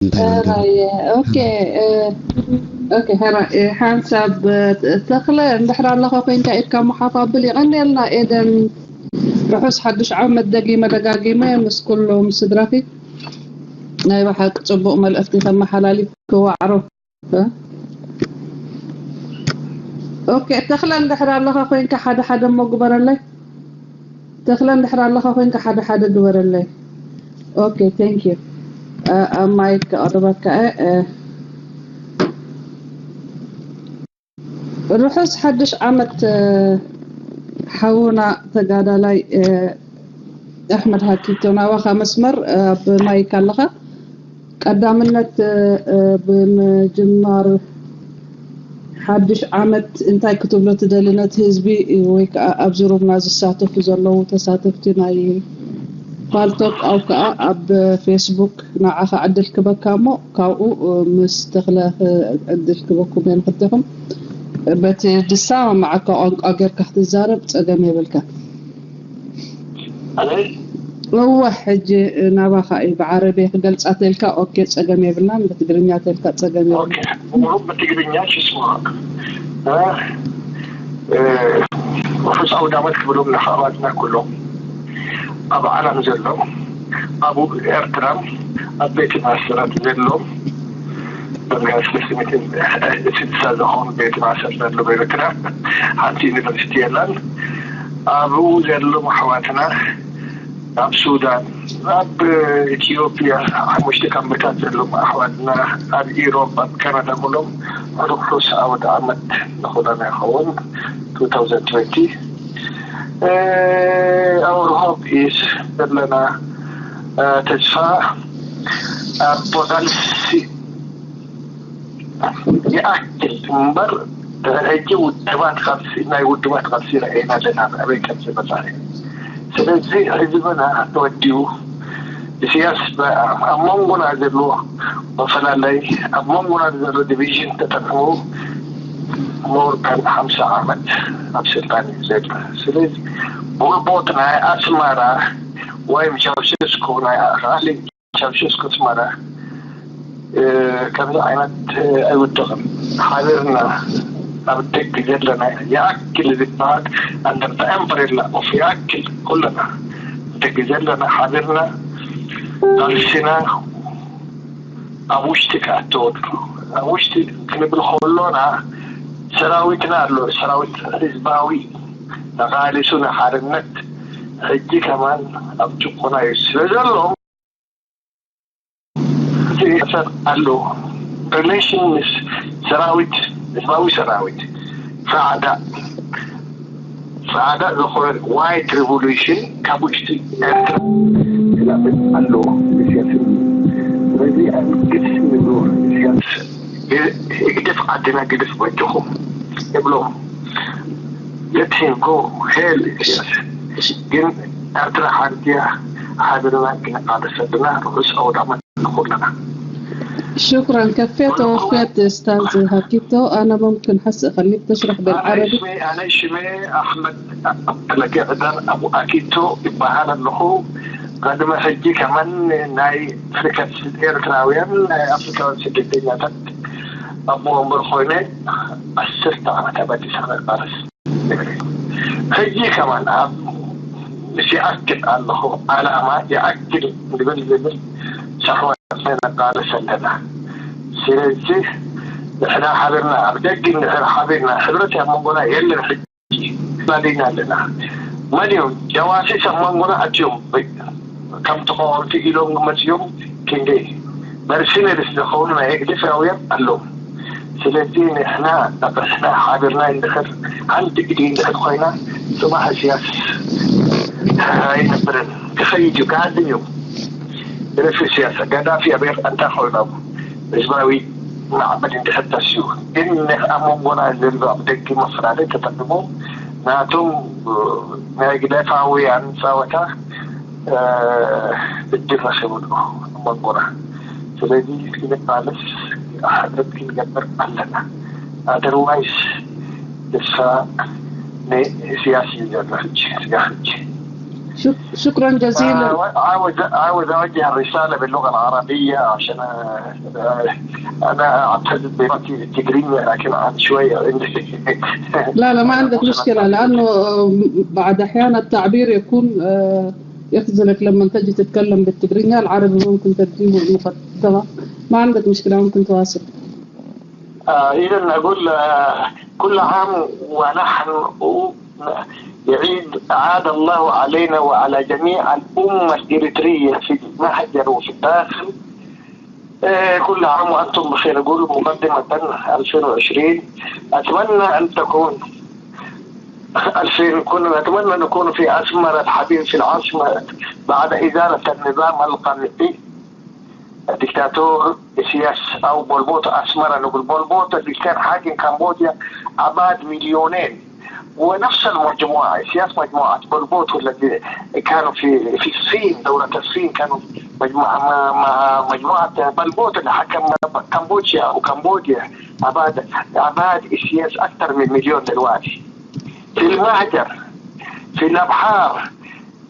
እንታይ ነገር? ኦኬ። ኦኬ፣ ሕራይ ሓንሳብ ተኽለ እንድሕር ኣለኻ ኮይንካ ኢድካ መሓፍ ኣብል። ይቐንየልና ኤደን። ርሑስ ሓድሽ ዓመት ደጊመ ደጋጊመ ምስ ኩሎም ስድራኺ ናይ ብሓቂ ጽቡቕ መልእኽቲ ተመሓላሊፍ ክዋዕሮ። ኦኬ፣ ተኽለ እንድሕር ኣለኻ ኮይንካ ሓደ ሓደ እሞ ግበረለይ። ተኽለ እንድሕር ኣለኻ ኮይንካ ሓደ ሓደ ግበረለይ። ኦኬ፣ thank you። ኣብ ማይክ ኣቕርበካ እየ። ርሑስ ሓድሽ ዓመት ሓውና ተጋዳላይ ኣሕመድ ሃኪቶ፣ ናባኻ መስመር። ኣብ ማይክ ኣለኻ። ቀዳምነት ብምጅማር ሓድሽ ዓመት እንታይ ክትብሎ ትደሊ ነቲ ህዝቢ ወይ ከዓ ኣብዚ ሩምና ዝሳተፉ ዘለዉ ተሳተፍቲ ናይ ፓልቶክ ኣው ከዓ ኣብ ፌስቡክ ንዓኻ ዕድል ክበካ እሞ ካብኡ ምስ ተኽለ ዕድል ክበኩም እየ ንክልቴኹም። በቲ ዝሰማማዓካ ቋንቋ ጌርካ ክትዛረብ ጸገም የብልካ። ኣነ እወ ሕጂ ናባኻ እዩ ብዓረብየ ክገልጻ ተልካ ኦኬ ጸገም የብልናን ብትግርኛ ተልካ ጸገም የብልና። ኦኬ ሙሉ ብትግርኛ ሽስማ ርሑስ ኣውደ ዓመት ክብሎም ንኣሕዋትና ኩሎም ኣብ ዓለም ዘሎ ኣብ ኤርትራ ኣብ ቤት ማእሰራት ዘሎ በምያ ስልስት ሚእትን ስድሳ ዝኾኑ ቤት ማእሰር ዘሎ ኤርትራ ሓንቲ ዩኒቨርሲቲ የለን። ኣብኡ ዘለዉ ኣሕዋትና ኣብ ሱዳን ኣብ ኢትዮጵያ ሓሙሽተ ካምፕታት ዘለዉ ኣሕዋትና ኣብ ኢሮብ ኣብ ካናዳ ኩሎም ርሑስ ኣውደ ዓመት ንኹልና ይኸውን። two thousand twenty our hope is ዘለና ተስፋ ኣብ ቃልሲ ይኣክል እምበር ሕጂ ውድባት ቃልሲ ናይ ውድባት ቃልሲ ረኣይና ኣለና ኣበይ ከም ዝመፃ። ስለዚ ህዝብና ተወዲኡ ኢሳያስ ኣብ መንጎና ዘለዎ መፈላለይ ኣብ መንጎና ዘሎ ዲቪዥን ተጠቅሙ more than ሓምሳ ዓመት ኣብ ስልጣን እዩ ዘሎ። ስለዚ ብቦት ናይ ኣስመራ ወይም ቻውሸስኮ ናይ ኣኻሊ ቻውሸስኮ ኣስመራ ከምዚ ዓይነት ኣይውድቕን። ሓቢርና ኣብ ደግ ዘለና ይኣክል ዝበሃል under the umbrella of ይኣክል ኩለና ደግ ዘለና ሓቢርና ቃልሲና ኣብ ውሽጢ ክኣተወሉ ኣብ ውሽጢ ክንብል ከሎና ሰራዊትና ኣሎ ሰራዊት ህዝባዊ ተቓሊሱ ንሓርነት ሕጂ ከማን ኣብ ጭቆና እዩ ስለ ዘሎ ሰብ ኣሎ relation ምስ ሰራዊት ህዝባዊ ሰራዊት ፃዕዳ ፃዕዳ ዝኾነ white revolution ካብ ውሽጢ ኤርትራ ክላበት ኣሎ ኢሳያስ። ስለዚ ኣብ ግድስ ንብሎ ኢሳያስ ግድፍ ዓድና ግድፍ በጅኹም ይብሎም። Let him go hell ኢሳያስ። ግን ኤርትራ ሓንቲ እያ ሓቢርና ክንቃለስ ኣለና። ርሑስ ኣውደ ዓመት ንኹልና። شكرا كفيت ووفيت استاذ هاكيتو. انا ممكن هسه اخليك تشرح بالعربي. ኣነ ሽመ ኣሕመድ ፈለገ ዕዳን ኣቡ ኣኪቶ ይበሃል ኣለኹ። ቅድሚ ሕጂ ከመን ናይ ኣፍሪካ ኤርትራውያን ናይ ኣፍሪካውያን ስደተኛታት ኣቦ ወንበር ኮይነ ዓሰርተ ዓመት ኣብ ኣዲስ ኣበባ ቃለስ ሕጂ ከማን ኣብ ምስ ይኣክል ኣለኹ ዓላማ ይኣክል ንብል ዝብል ሳሕዋት ነቃለስ ኣለና። ስለዚ ንሕና ሓቢርና ኣብ ደግ ንሕር ሓቢርና ሕብረት ኣብ መንጎና የለን። ሕጂ ባዲና ኣለና። መን እዮም ጀዋሲስ ኣብ መንጎና ኣትዮም ከም ተቃወምቲ ኢሎም መፅዮም ክንደይ መርሲነሪስ ዝኸውን ናይ ህግደፋውያን ኣለዉ። ስለዚ ንሕና ንሕና ሓቢርና እንድሕር ሓንቲ ግዲ እንድሕር ኮይና ፅባሕ እስያስ ኣይነብርን ክኸይድ እዩ ክሃድም እዩ። ብረፊ እስያስ ጋዳፊ ኣብ ኤርትራ እንታይ ኮይኑ ህዝባዊ ማዕበል እንድሕር ተስዩ ግን ኣብ መንጎና ዘሎ ኣብ ደጊ መፈላለይ ተጠቅሞ ናቶም ናይ ግደፋውያን ፀወታ እድል ረኺቡ ኣሎ ኣብ መንጎና። ስለዚ ክንቃለስ ሕብረት ክንገብር ኣለና። ኣደርዋይስ ተስፋ ንእስያስ እዩ ዘሎ ሕጂ ስጋ ሕጂ شكرا جزيلا. عاوز عاوز اوجه الرساله باللغه العربيه عشان انا اعتز بلغتي التجريبيه، لكن عن شويه عندي لا لا، ما عندك مشكله، لانه بعد احيانا التعبير يكون يخزلك لما تجي تتكلم بالتجريبيه. العربي ممكن تديه المقدمه، ما عندك مشكله، ممكن تواصل. آه، إذا نقول آه، كل عام ونحن يعيد أعاد الله علينا وعلى جميع الأمة الإريترية في المهجر وفي الداخل. آه، كل عام وأنتم بخير. أقول مقدمة ألفين وعشرين، أتمنى أن تكون ألفين، كنا نتمنى نكون في أسمرة الحبيب في العاصمة بعد إزالة النظام القمعي الدكتاتور إسياس أو بولبوت أسمرة. نقول بولبوت اللي كان حاكم كمبوديا أباد مليونين، ونفس المجموعة إسياس مجموعة بولبوت والذي كانوا في في الصين، دولة الصين كانوا مجموعة مع مجموعة بولبوت اللي حكم كمبوديا وكمبوديا أباد أباد إسياس أكثر من مليون دلوقتي في المهجر، في الأبحار،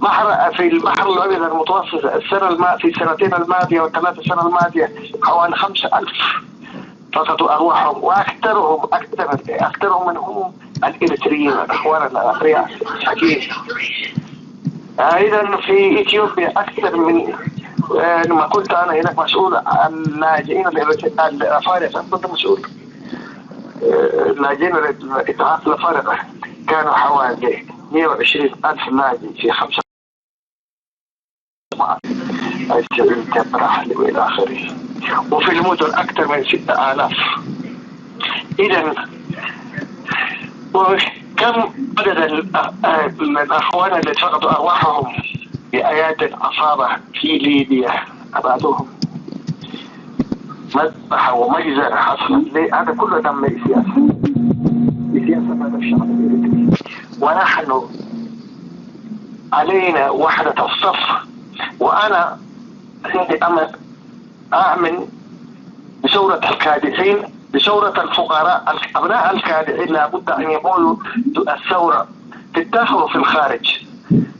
بحر في البحر الابيض المتوسط السنه الم... في السنتين الماضيه والثلاث سنه الماضيه حوالي خمسة ألف فقدوا ارواحهم، واكثرهم اكثر اكثرهم من هم الاريتريين اخواننا الاخرياء. اكيد. ايضا في اثيوبيا اكثر من آه، لما كنت انا هناك مسؤول عن اللاجئين الافارقه، كنت مسؤول آه، اللاجئين الاتحاد الافارقه كانوا حوالي مية وعشرين ألف لاجئ في خمسة السبيل كبرة والى اخره، وفي المدن اكثر من ستة آلاف. اذا وكم عدد من اخواننا اللي فقدوا ارواحهم بايات عصابه في ليبيا؟ ابعدوهم مذبحه ومجزره حصلت ليه؟ هذا كله دم سياسه. سياسه هذا الشعب الاريتري. ونحن علينا وحده الصف. وانا عندي امل اعمل بثوره الكادحين، بثوره الفقراء. ابناء الكادحين لابد ان يقولوا الثوره تتاخذوا في الخارج،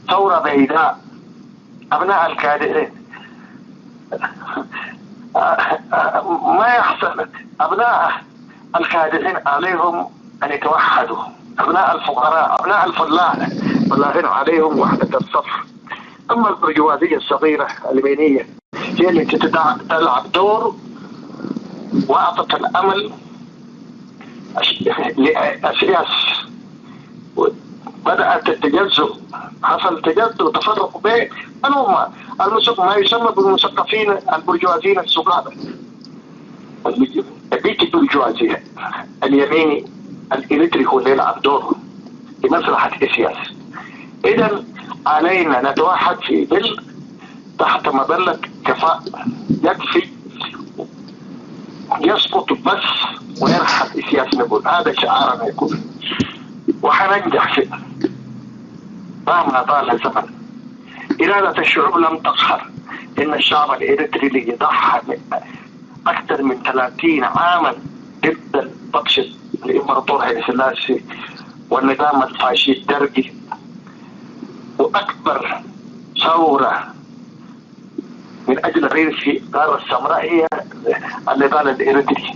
ثوره بيضاء. ابناء الكادحين ما يحصل. ابناء الكادحين عليهم ان يتوحدوا. ابناء الفقراء، ابناء الفلاح، الفلاحين عليهم وحده الصف. اما البرجوازيه الصغيره اليمينيه هي التي تلعب دور واعطت الامل لاسياس. بدات التجزؤ، حصل تجزؤ وتفرق بين من هم المثقفين، ما يسمى بالمثقفين البرجوازيين الصغار. البيت البرجوازي اليميني الإريتري هو اللي يلعب دور في مصلحة إسياس. إذا علينا نتوحد في ظل، تحت مظلة كفاء يكفي يسقط بس ويرحل إسياس. نقول هذا شعارنا يكون، وحننجح فيه مهما طال الزمن. إرادة الشعوب لم تقهر. إن الشعب الإريتري اللي ضحى أكثر من ثلاثين عاما ضد بطش الإمبراطور هايلي سلاسي والنظام الفاشي الدرقي، وأكبر ثورة من أجل الريف في القارة السمراء هي النضال الإريتري.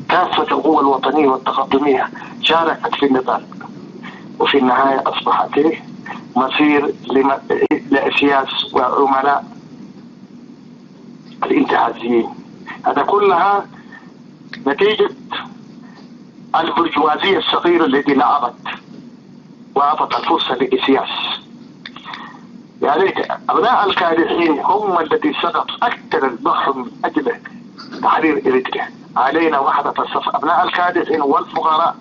كافة القوى الوطنية والتقدمية شاركت في النضال، وفي النهاية أصبحت مصير لأسياس وعملاء الانتهازيين. هذا كلها نتيجة البرجوازية الصغيرة التي لعبت وأعطت الفرصة لإسياس. يعني أبناء الكادحين هم الذي سقط أكثر الضحى من أجل تحرير إريتريا. علينا وحدة الصف، أبناء الكادحين والفقراء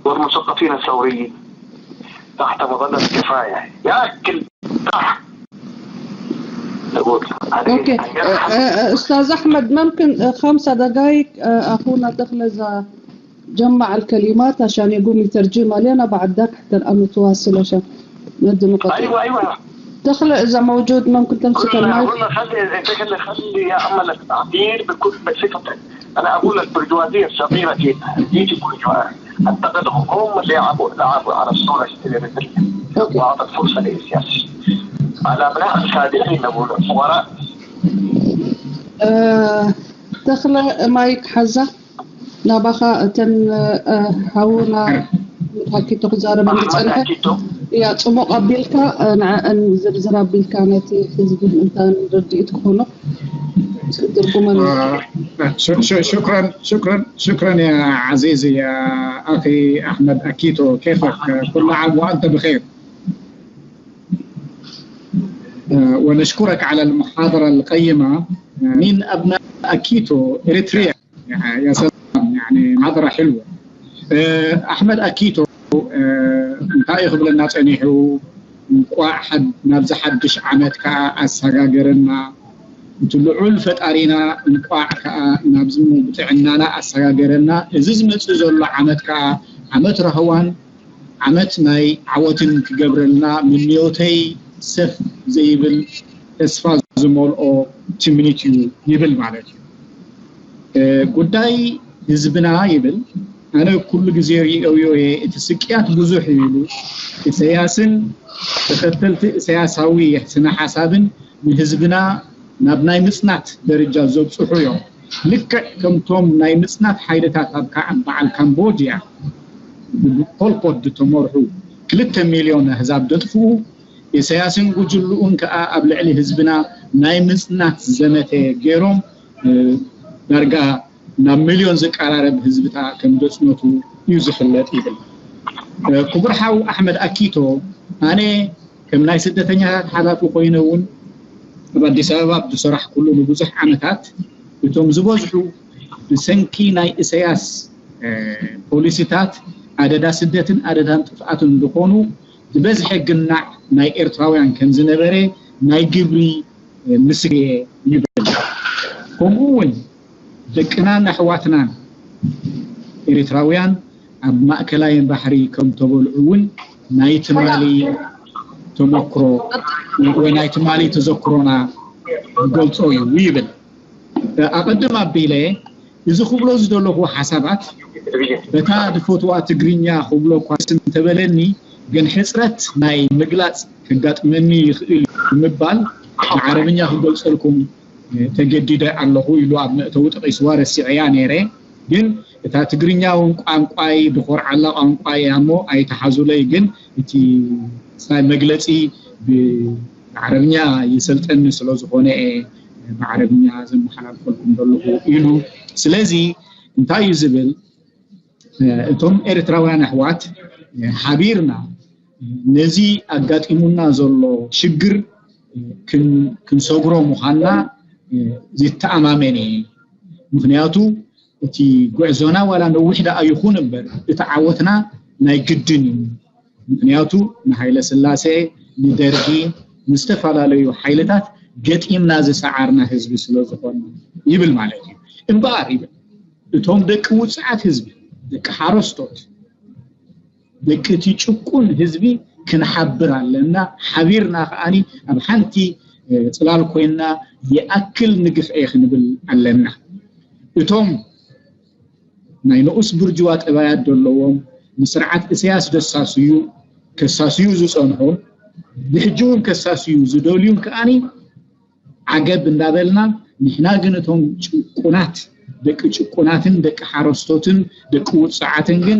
والمثقفين الثوريين، تحت مظلة كفاية يأكل تحت. اوكي. استاذ احمد، ممكن خمسة دقائق؟ اخونا دخل اذا جمع الكلمات عشان يقوم يترجمها لنا، بعد ذاك حتى الان نتواصل عشان ندي نقطة. ايوه ايوه. دخل اذا موجود ممكن تمسك المايك. والله خلي انت خلي خلي يعمل التعبير بكل بساطه. انا اقول البرجوازيه الصغيره جدا، يجي برجوازيه، اعتقدهم هم اللي لعبوا لعبوا على الصوره السينمائيه واعطت فرصه للسياسي. ኣላምና ሳድሒ ነብሉ ወራ ተኽለ ማይክ ሓዛ ናባኻ እተን ሓውና ኣኪቶ ክዛረበን ዝፀንሐ እያ። ፅቡቕ ኣቢልካ ንዕአን ዝርዝር ኣቢልካ ነቲ ህዝቢ ምእንታን ርድኢት ክኾኖ ትርጉመን شكرا شكرا شكرا يا عزيزي يا اخي احمد اكيتو، كيفك؟ كل عام وانت بخير. ونشكرك على المحاضرة القيمة من أبناء أكيتو إريتريا. يا سلام، يعني محاضرة حلوة. أحمد أكيتو እንታይ ክብለና ጸኒሑ? እንቋዕ ናብ ዝሓድሽ ዓመት ከዓ ኣሰጋገረና። እቲ ልዑል ፈጣሪና እንቋዕ ከዓ ናብዚ ብጥዕናና ኣሰጋገረና። እዚ ዝመፅእ ዘሎ ዓመት ከዓ ዓመት ራህዋን ዓመት ናይ ዓወትን ክገብረልና ምንዮተይ ሰፍ ዘይብል ተስፋ ዝመልኦ ትምኒት እዩ ይብል ማለት እዩ። ጉዳይ ህዝብና ይብል ኣነ ኩሉ ግዜ ሪኦዮ እየ። እቲ ስቅያት ብዙሕ እዩ ኢሉ ኢሳያስን ተኸተልቲ ኢሳያሳዊ ስነ ሓሳብን ንህዝብና ናብ ናይ ምፅናት ደረጃ ዘብፅሑ እዮም። ልክዕ ከምቶም ናይ ምፅናት ሓይልታት ኣብ በዓል ካምቦድያ ብፖልፖት ዝተመርሑ ክልተ ሚልዮን ኣህዛብ ዘጥፍኡ ኢሳያስን ጉጅልኡን ከዓ ኣብ ልዕሊ ህዝብና ናይ ምፅናት ዘመተ ገይሮም ዳርጋ ናብ ሚልዮን ዝቀራረብ ህዝብታ ከም ዘፅነቱ እዩ ዝፍለጥ ይብል። ክቡር ሓው ኣሕመድ ኣኪቶ ኣነ ከም ናይ ስደተኛታት ሓላፊ ኮይነ እውን ኣብ ኣዲስ ኣበባ ብዝሰራሕኩሉ ንብዙሕ ዓመታት እቶም ዝበዝሑ ብሰንኪ ናይ ኢሳያስ ፖሊሲታት ኣደዳ ስደትን ኣደዳን ጥፍኣትን ዝኾኑ ዝበዝሐ ግናዕ ናይ ኤርትራውያን ከም ዝነበረ ናይ ግብሪ ምስክር ይብል። ከምኡ እውን ደቅናን ኣሕዋትናን ኤርትራውያን ኣብ ማእከላይ ባሕሪ ከም ተበልዑ እውን ናይ ትማሊ ተመክሮ ወይ ናይ ትማሊ ተዘክሮና ዝገልጾ እዩ ይብል። ኣቐድም ኣቢለ እዚ ክብሎ ዝደለኹ ሓሳባት በታ ዝፈትዋ ትግርኛ ክብሎ እኳ እንተበለኒ ግን ሕፅረት ናይ ምግላፅ ከጋጥመኒ ይኽእል ብምባል ብዓረብኛ ክገልፀልኩም ተገዲደ ኣለኹ ኢሉ ኣብ መእተዊ ጠቒስዋ ረሲዐያ ነይረ። ግን እታ ትግርኛ እውን ቋንቋይ ዝኾርዓላ ቋንቋ እያ እሞ ኣይተሓዙለይ። ግን እቲ ሳይ መግለፂ ብዓረብኛ ይሰልጠኒ ስለ ዝኾነ እየ ብዓረብኛ ዘመሓላልፈልኩም ዘለኹ ኢሉ። ስለዚ እንታይ እዩ ዝብል እቶም ኤርትራውያን ኣሕዋት ሓቢርና ነዚ ኣጋጢሙና ዘሎ ሽግር ክንሰግሮ ምዃንና ዝተኣማመን እየ። ምክንያቱ እቲ ጉዕዞና ዋላ ነዊሕ ደኣ ይኹን እምበር እቲ ዓወትና ናይ ግድን እዩ። ምክንያቱ ንሃይለ ስላሴ ንደርጊ ንዝተፈላለዩ ሓይልታት ገጢምና ዝሰዓርና ህዝቢ ስለ ዝኾን ይብል ማለት እዩ። እምበኣር ይብል እቶም ደቂ ውፅዓት ህዝቢ ደቂ ሓረስቶት ደቂ እቲ ጭቁን ህዝቢ ክንሓብር ኣለና። ሓቢርና ከዓኒ ኣብ ሓንቲ ፅላል ኮይንና ይኣክል ንግፍዒ ክንብል ኣለና። እቶም ናይ ንኡስ ብርጅዋ ጠባያት ዘለዎም ንስርዓት እስያስ ደሳስዩ ከሳስዩ ዝፀንሑ ብሕጂ እውን ከሳስዩ ዝደልዩን ከዓኒ ዓገብ እንዳበልና ንሕና ግን እቶም ጭቁናት ደቂ ጭቁናትን ደቂ ሓረስቶትን ደቂ ውፅዓትን ግን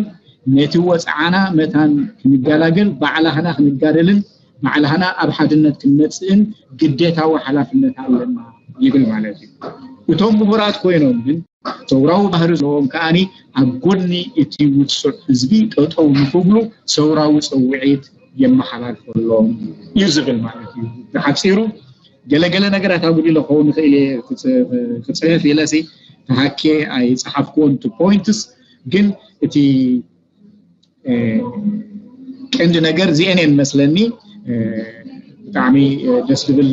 ነቲ ወፅዓና መታን ክንገላገል ባዕላህና ክንጋደልን ባዕላህና ኣብ ሓድነት ክንመፅእን ግዴታዊ ሓላፍነት ኣለና ይብል ማለት እዩ። እቶም ምሁራት ኮይኖም ግን ሰውራዊ ባህሪ ዘለዎም ከዓኒ ኣብ ጎድኒ እቲ ውፁዕ ህዝቢ ጠጠው ንክብሉ ሰውራዊ ፀውዒት የመሓላልፈሎም እዩ ዝብል ማለት እዩ። ብሓፂሩ ገለገለ ነገራት ኣጉዲለ ክኸውን ይኽእል እየ ክፅህፍ ኢለሲ ተሃኬ ኣይፀሓፍክዎን ቱ ፖይንትስ ግን እቲ ቀንዲ ነገር እዚአን እየን መስለኒ። ብጣዕሚ ደስ ዝብል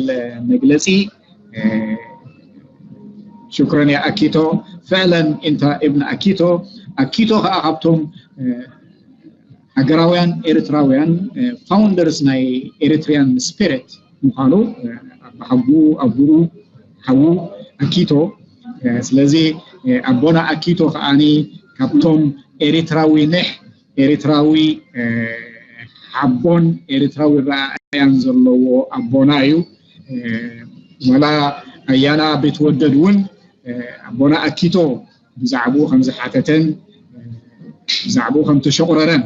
መግለፂ። ሽክረን ያ ኣኪቶ። ፍዕለን እንተ እብን ኣኪቶ ኣኪቶ ከዓ ካብቶም ሃገራውያን ኤርትራውያን ፋውንደርስ ናይ ኤሪትሪያን ስፒሪት ምዃኑ ኣባሓጉ ኣቡኡ ሓዉ ኣኪቶ። ስለዚ ኣቦና ኣኪቶ ከዓኒ ካብቶም ኤሪትራዊ ንሕ ኤሪትራዊ ሓቦን ኤሪትራዊ ረኣ ኣረኣእያን ዘለዎ ኣቦና እዩ። ዋላ ኣያና ቤትወደድ እውን ኣቦና ኣኪቶ ብዛዕባኡ ከም ዝሓተተን ብዛዕባኡ ከም ተሸቑረረን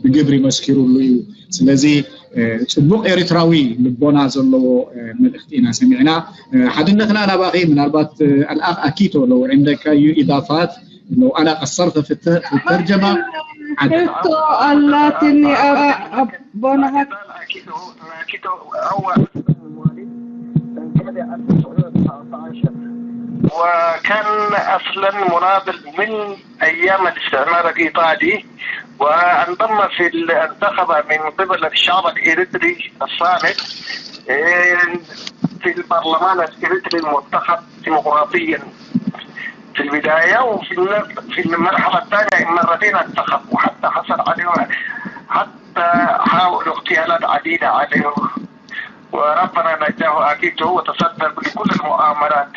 ብግብሪ መስኪሩሉ እዩ። ስለዚ ጽቡቕ ኤርትራዊ ልቦና ዘለዎ መልእኽቲ ኢና ሰሚዕና። ሓድነትና ናባኺ ምናልባት ኣልኣኽ ኣኪቶ ለው ዕንደካ እዩ ኢዳፋት ለው ኣና ቀሰርተ ፍተርጀማ ሕቶ ኣላትኒ ኣቦናሃት وكان أصلا مناضل من أيام الاستعمار الإيطالي، وانضم في انتخب من قبل الشعب الإريتري الصامت في البرلمان الإريتري المنتخب ديمقراطيا في البداية، وفي في المرحلة الثانية مرتين انتخب، وحتى حصل عليه حتى حاولوا اغتيالات عديدة عليه، وربنا نجاه أكيد، هو تصدى لكل المؤامرات،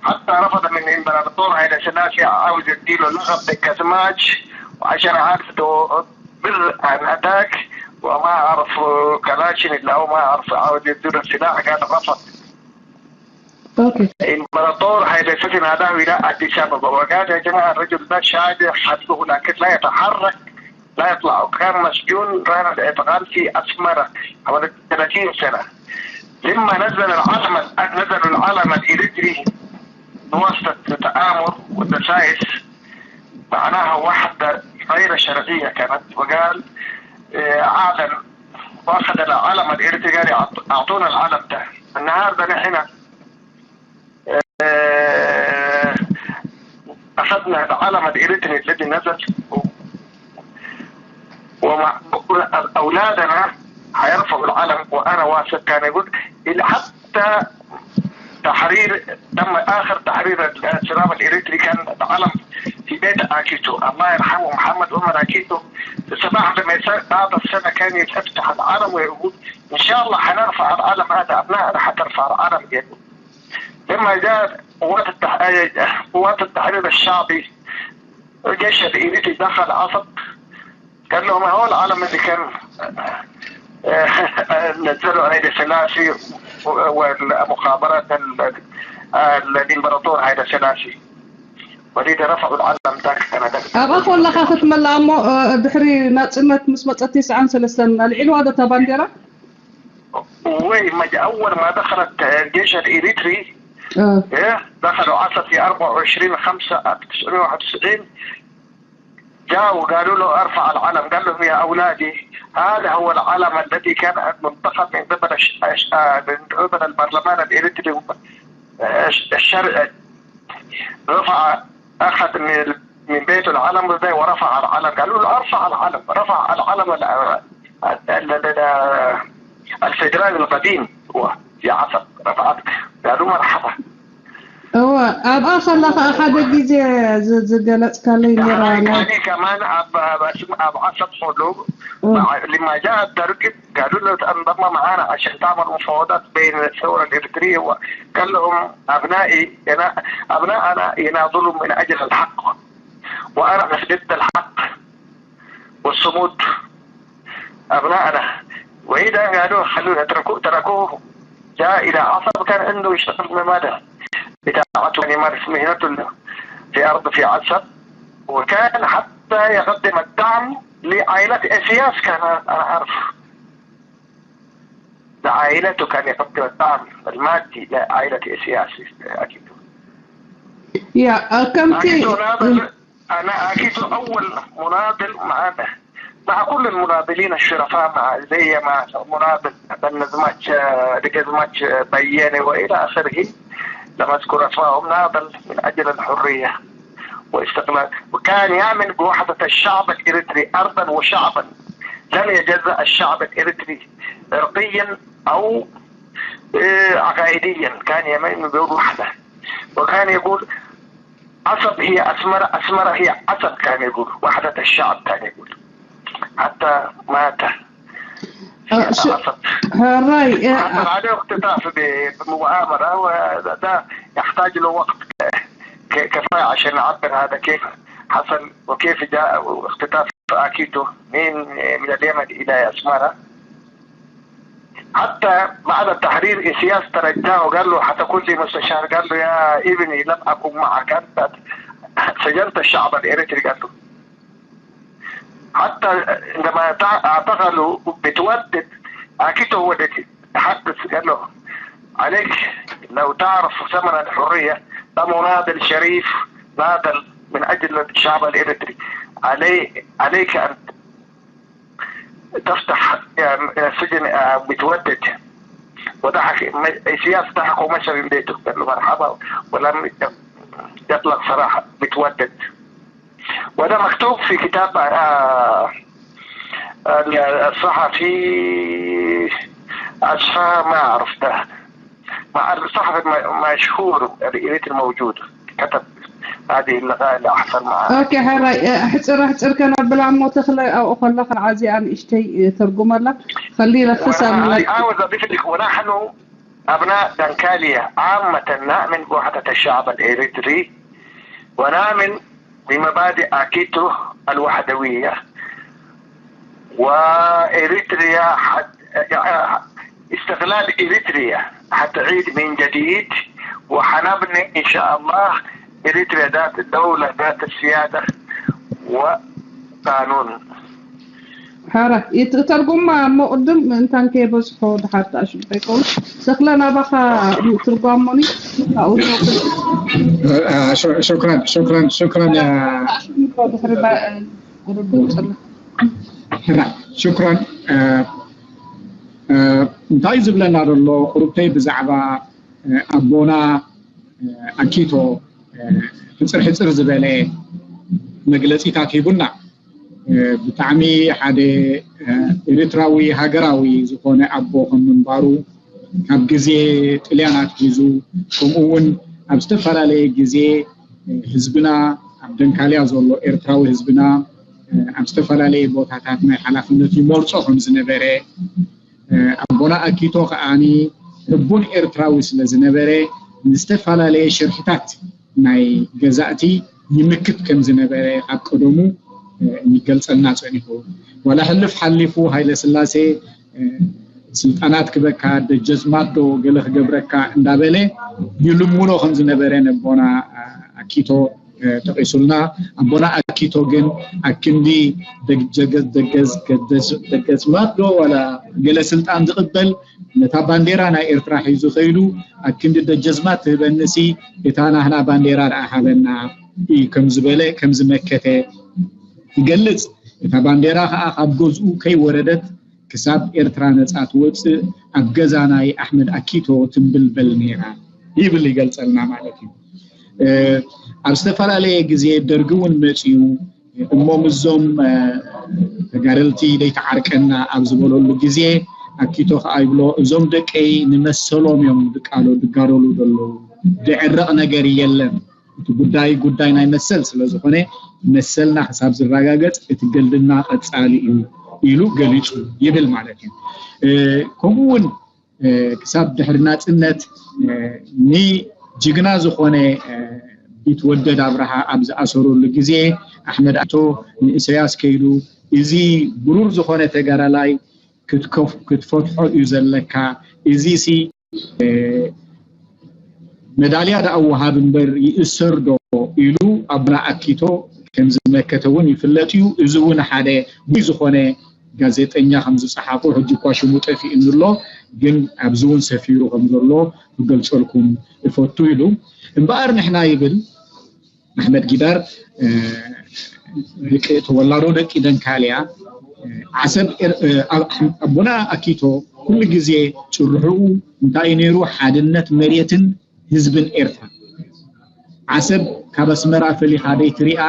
حتى رفض من إمبراطور هايلي سلاسي عاوز يديله لقب دكازماج وعشرة ألف بر عن أتاك، وما أعرف كلاشن إلا هو ما أعرف عاوز يديله السلاح، قال رفض. اوكي الامبراطور هايلي سلاسي ناداه إلى أديس أبابا وقال: يا جماعة، الرجل ده شاجر حده، لكن لا يتحرك، لا يطلع. وكان مسجون رهن الاعتقال في أسمرة حوالي ثلاثين سنة. لما نزل العلم نزل العلم الإريتري بواسطة تآمر ودسائس، معناها وحدة غير شرعية كانت، وقال، آه، أعلن وأخذ العلم الإريتري، قال: "أعط- أعطونا العلم ده." النهاردة نحن آه، أخذنا العلم الإريتري الذي نزل، ومع أولادنا حيرفعوا العلم، وأنا واثق، كان يقول، إلى حتى تحرير، تم آخر تحرير الشباب الإريتري كان العلم في بيت أكيتو، الله يرحمه، محمد عمر أكيتو. صباح لما يصير بعد السنة كان يفتح العلم ويقول: "إن شاء الله حنرفع العلم هذا، أبنائنا حترفع العلم." لما جاء قوات التح... قوات التحرير الشعبي، الجيش الإيريتري دخل عصب، قال لهم: "هو العلم اللي كان نزله هايلي سلاسي والمخابرات ال- الامبراطور هايلي سلاسي، ولذا رفعوا العلم ذاك السنة ذاك." ኣብኣ ከለኻ ክትመልኣ እሞ ድሕሪ ናፅነት ምስ መፀት ተስዓን ሰለስተን ኣልዒልዋ ዶ እታ ባንዴራ? وين ما جاء، أول ما دخلت الجيش الإريتري، إيه، دخلوا عصب في أربعة وعشرين خمسة ألف وتسعمية وواحد وتسعين، جاءوا قالوا له: "ارفع العلم." قال لهم: "يا أولادي، هذا هو العلم الذي كان منتخب من قبل الش... الش... آه، من قبل البرلمان الإريتري، آه، الش- الشرعي." رفع، أخذ من من بيته العلم ده ورفع العلم. قالوا له: "ارفع العلم." رفع العلم ال- ال- ال- ال- الفيدرالي القديم هو في عصب، رفعت. قالوا: "مرحبا." እወ ኣብኣ ከላ ከዓ ሓደ ግዜ ዝ- ዝገለፅካለይ ነራ دحري ናይ كان كمان أب أب أب عصب حلو. مع- لما جاء الدرك قالوا له: "انضم معنا عشان تعمل مفاوضات بين الثورة الإريترية." وقال لهم: "أبنائي ينا- أبناءنا يناضلوا من أجل الحق، وأنا ضد الحق والصمود أبنائنا." وإذا قالوا: "خلونا"، تركوه، تركوه. جاء إلى عصب، كان عنده يشتغل ممارس بتاعته، يعني يمارس مهنته في أرض في عصب، وكان حتى يقدم الدعم لعائلة إسياس، كان أنا أعرف. لعائلته كان يقدم الدعم المادي لعائلة إسياس، أكيد. ያ ከምቲ أكيد ناضل، أنا أكيد أول مناضل مع مع كل المناضلين الشرفاء، مع زي ما مناضل بنزماتش، دقزماتش بياني وإلى آخره، لم أذكر أسمائهم، ناضل من أجل الحرية واستقلال، وكان يعمل بوحدة الشعب الإريتري أرضا وشعبا. لم يجزأ الشعب الإريتري عرقيا أو، آه، عقائديا، كان يميل بوحدة، وكان يقول: "عصب هي أسمرة، أسمرة هي عصب"، كان يقول: "وحدة الشعب"، كان يقول. حتى مات في آه، شو- عصب. ሕራይ እ- حصل عليه اختطاف ب- بمؤامرة، وده يحتاج له وقت ك- كفاية عشان نعبر هذا كيف حصل وكيف جاء اختطاف أكيتو من من اليمن إلى أسمرة. حتى بعد التحرير، إسياس ترجاه، قال له، حتى كل مستشار، قال له: "يا ابني، لم أكن معك، أنت سجنت الشعب الإريتري"، قال له. حتى عندما اعتقلوا بتودد، أكيتو هو الذي تحدث، قال له: "عليك، لو تعرف ثمن الحرية، لمناضل شريف ناضل من أجل الشعب الإريتري. علي-، عليك أن تفتح، يعني، سجن، آه، بتودد". وضحك، إسياس ضحك ومشى من بيته، قال له: "مرحبا"، ولم يطلق سراح بتودد. وده مكتوب في كتاب، آه، الصحفي أشفى، ما أعرف ده، مع الصحفي الم-، مشهور الإريتري الموجود، كتب هذه اللغة اللي أحصل معها. ኦኬ፣ ሕራይ፣ ሕፅር ሕፅር ከነብላ እሞ ተኽለ ኣብኡ ከለኻ ኣዚኣ ንእሽተይ ተርጉመላ። خلي لك حسام وأنا لك. عاوز أضيف لك، ونحن أبناء دنكاليا عامة نؤمن بوحدة الشعب الإريتري، ونؤمن بمبادئ أكيتو الوحدوية، وإريتريا حت-، استقلال إريتريا حتعيد من جديد، وحنبني إن شاء الله إريتريا ذات دولة، ذات سيادة وقانون. ሓራ ይትተርጉማ እሞ ቅድም እንታን ከየበዝሖ ድሓር ተኣሽቡ ከይከውን። ተኽለ ናባኻ ትርጓሞኒ። ካብኡ ሹክራን ሹክራን ሹክራን ድሕሪ ባ- ርዱእ ጽላ ሕራ ሹክራን። እንታይ ዝብለና ዘሎ ቁሩብተይ ብዛዕባ ኣቦና ኣኪቶ ሕፅር ሕፅር ዝበለ መግለፂታት ሂቡና። ብጣዕሚ ሓደ ኤርትራዊ ሃገራዊ ዝኾነ ኣቦ ከም ምንባሩ፣ ካብ ግዜ ጥልያን ኣትሒዙ፣ ከምኡ እውን ኣብ ዝተፈላለየ ግዜ ህዝብና፣ ኣብ ደንካልያ ዘሎ ኤርትራዊ ህዝብና ኣብ ዝተፈላለየ ቦታታት ናይ ሓላፍነት ይመርጾ ከም ዝነበረ፣ ኣቦና ኣኪቶ ከኣኒ ሕቡን ኤርትራዊ ስለ ዝነበረ፣ ንዝተፈላለየ ሽርሕታት ናይ ገዛእቲ ይምክት ከም ዝነበረ ካብ ቀደሙ ይገልጸልና ጸኒሑ። ዋላ ሕልፍ ሓሊፉ ሃይለ ስላሴ ስልጣናት ክበካ፣ ደጀዝማት ዶ ገለ ክገብረካ እንዳበለ ይልምኖ ከም ዝነበረ ነቦና ኣኪቶ ጠቂሱልና። ኣቦና ኣኪቶ ግን ኣክንዲ ደገዝማት ዶ ዋላ ገለ ስልጣን ዝቕበል፣ ነታ ባንዴራ ናይ ኤርትራ ሒዙ ከይዱ፣ ኣክንዲ ደጀዝማት ትህበንሲ እታ ናህና ባንዴራ ደኣ ሃበና እዩ ከም ዝበለ፣ ከም ዝመከተ ይገልጽ። እታ ባንዴራ ከኣ ካብ ገዝኡ ከይወረደት ክሳብ ኤርትራ ነጻ ትወጽእ ኣብ ገዛ ናይ ኣሕመድ ኣኪቶ ትንብልበል ነይራ ይብል፣ ይገልጸልና ማለት እዩ። ኣብ ዝተፈላለየ ግዜ ደርጊ እውን መጽዩ እሞ ምስዞም ተጋደልቲ ደይተዓርቀና ኣብ ዝበለሉ ግዜ ኣኪቶ ከኣ ይብሎ፣ እዞም ደቀይ ንመሰሎም እዮም ድቃሎ ድጋደሉ ዘለዉ፣ ድዕረቕ ነገር የለን። እቲ ጉዳይ ጉዳይ ናይ መሰል ስለ ዝኾነ መሰልና ክሳብ ዝረጋገጽ እቲ ገልድና ቀጻሊ እዩ ኢሉ ገሊጹ ይብል ማለት እዩ። ከምኡ እውን ክሳብ ድሕሪ ናጽነት ንጅግና ዝኾነ ቢትወደድ ኣብርሃ ኣብ ዝኣሰረሉ ግዜ ኣሕመድ ኣቶ ንእሰያስ ከይዱ፣ እዚ ብሩር ዝኾነ ተጋዳላይ ክትፈትሖ እዩ ዘለካ፣ እዚ ሲ መዳልያ ደኣ ወሃብ እምበር ይእሰር ዶ ኢሉ ኣቦና ኣኪቶ ከም ዝመከተ እውን ይፍለጥ እዩ። እዚ እውን ሓደ ብይ ዝኾነ ጋዜጠኛ ከም ዝጸሓፎ፣ ሕጂ እኳ ሽሙ ጠፊእኒ ኣሎ፣ ግን ኣብዚ እውን ሰፊሩ ከም ዘሎ ክገልጸልኩም እፈቱ ኢሉ። እምበኣር ንሕና ይብል ኣሕመድ ጊዳር፣ ደቂ ተወላዶ ደቂ ደንካልያ፣ ዓሰብ፣ ኣቦና ኣኪቶ ኩሉ ግዜ ጭርሕኡ እንታይ እዩ ነይሩ? ሓድነት መሬትን ህዝብን ኤርትራ። ዓሰብ ካብ ኣስመራ ፈሊኻ ደይትሪኣ፣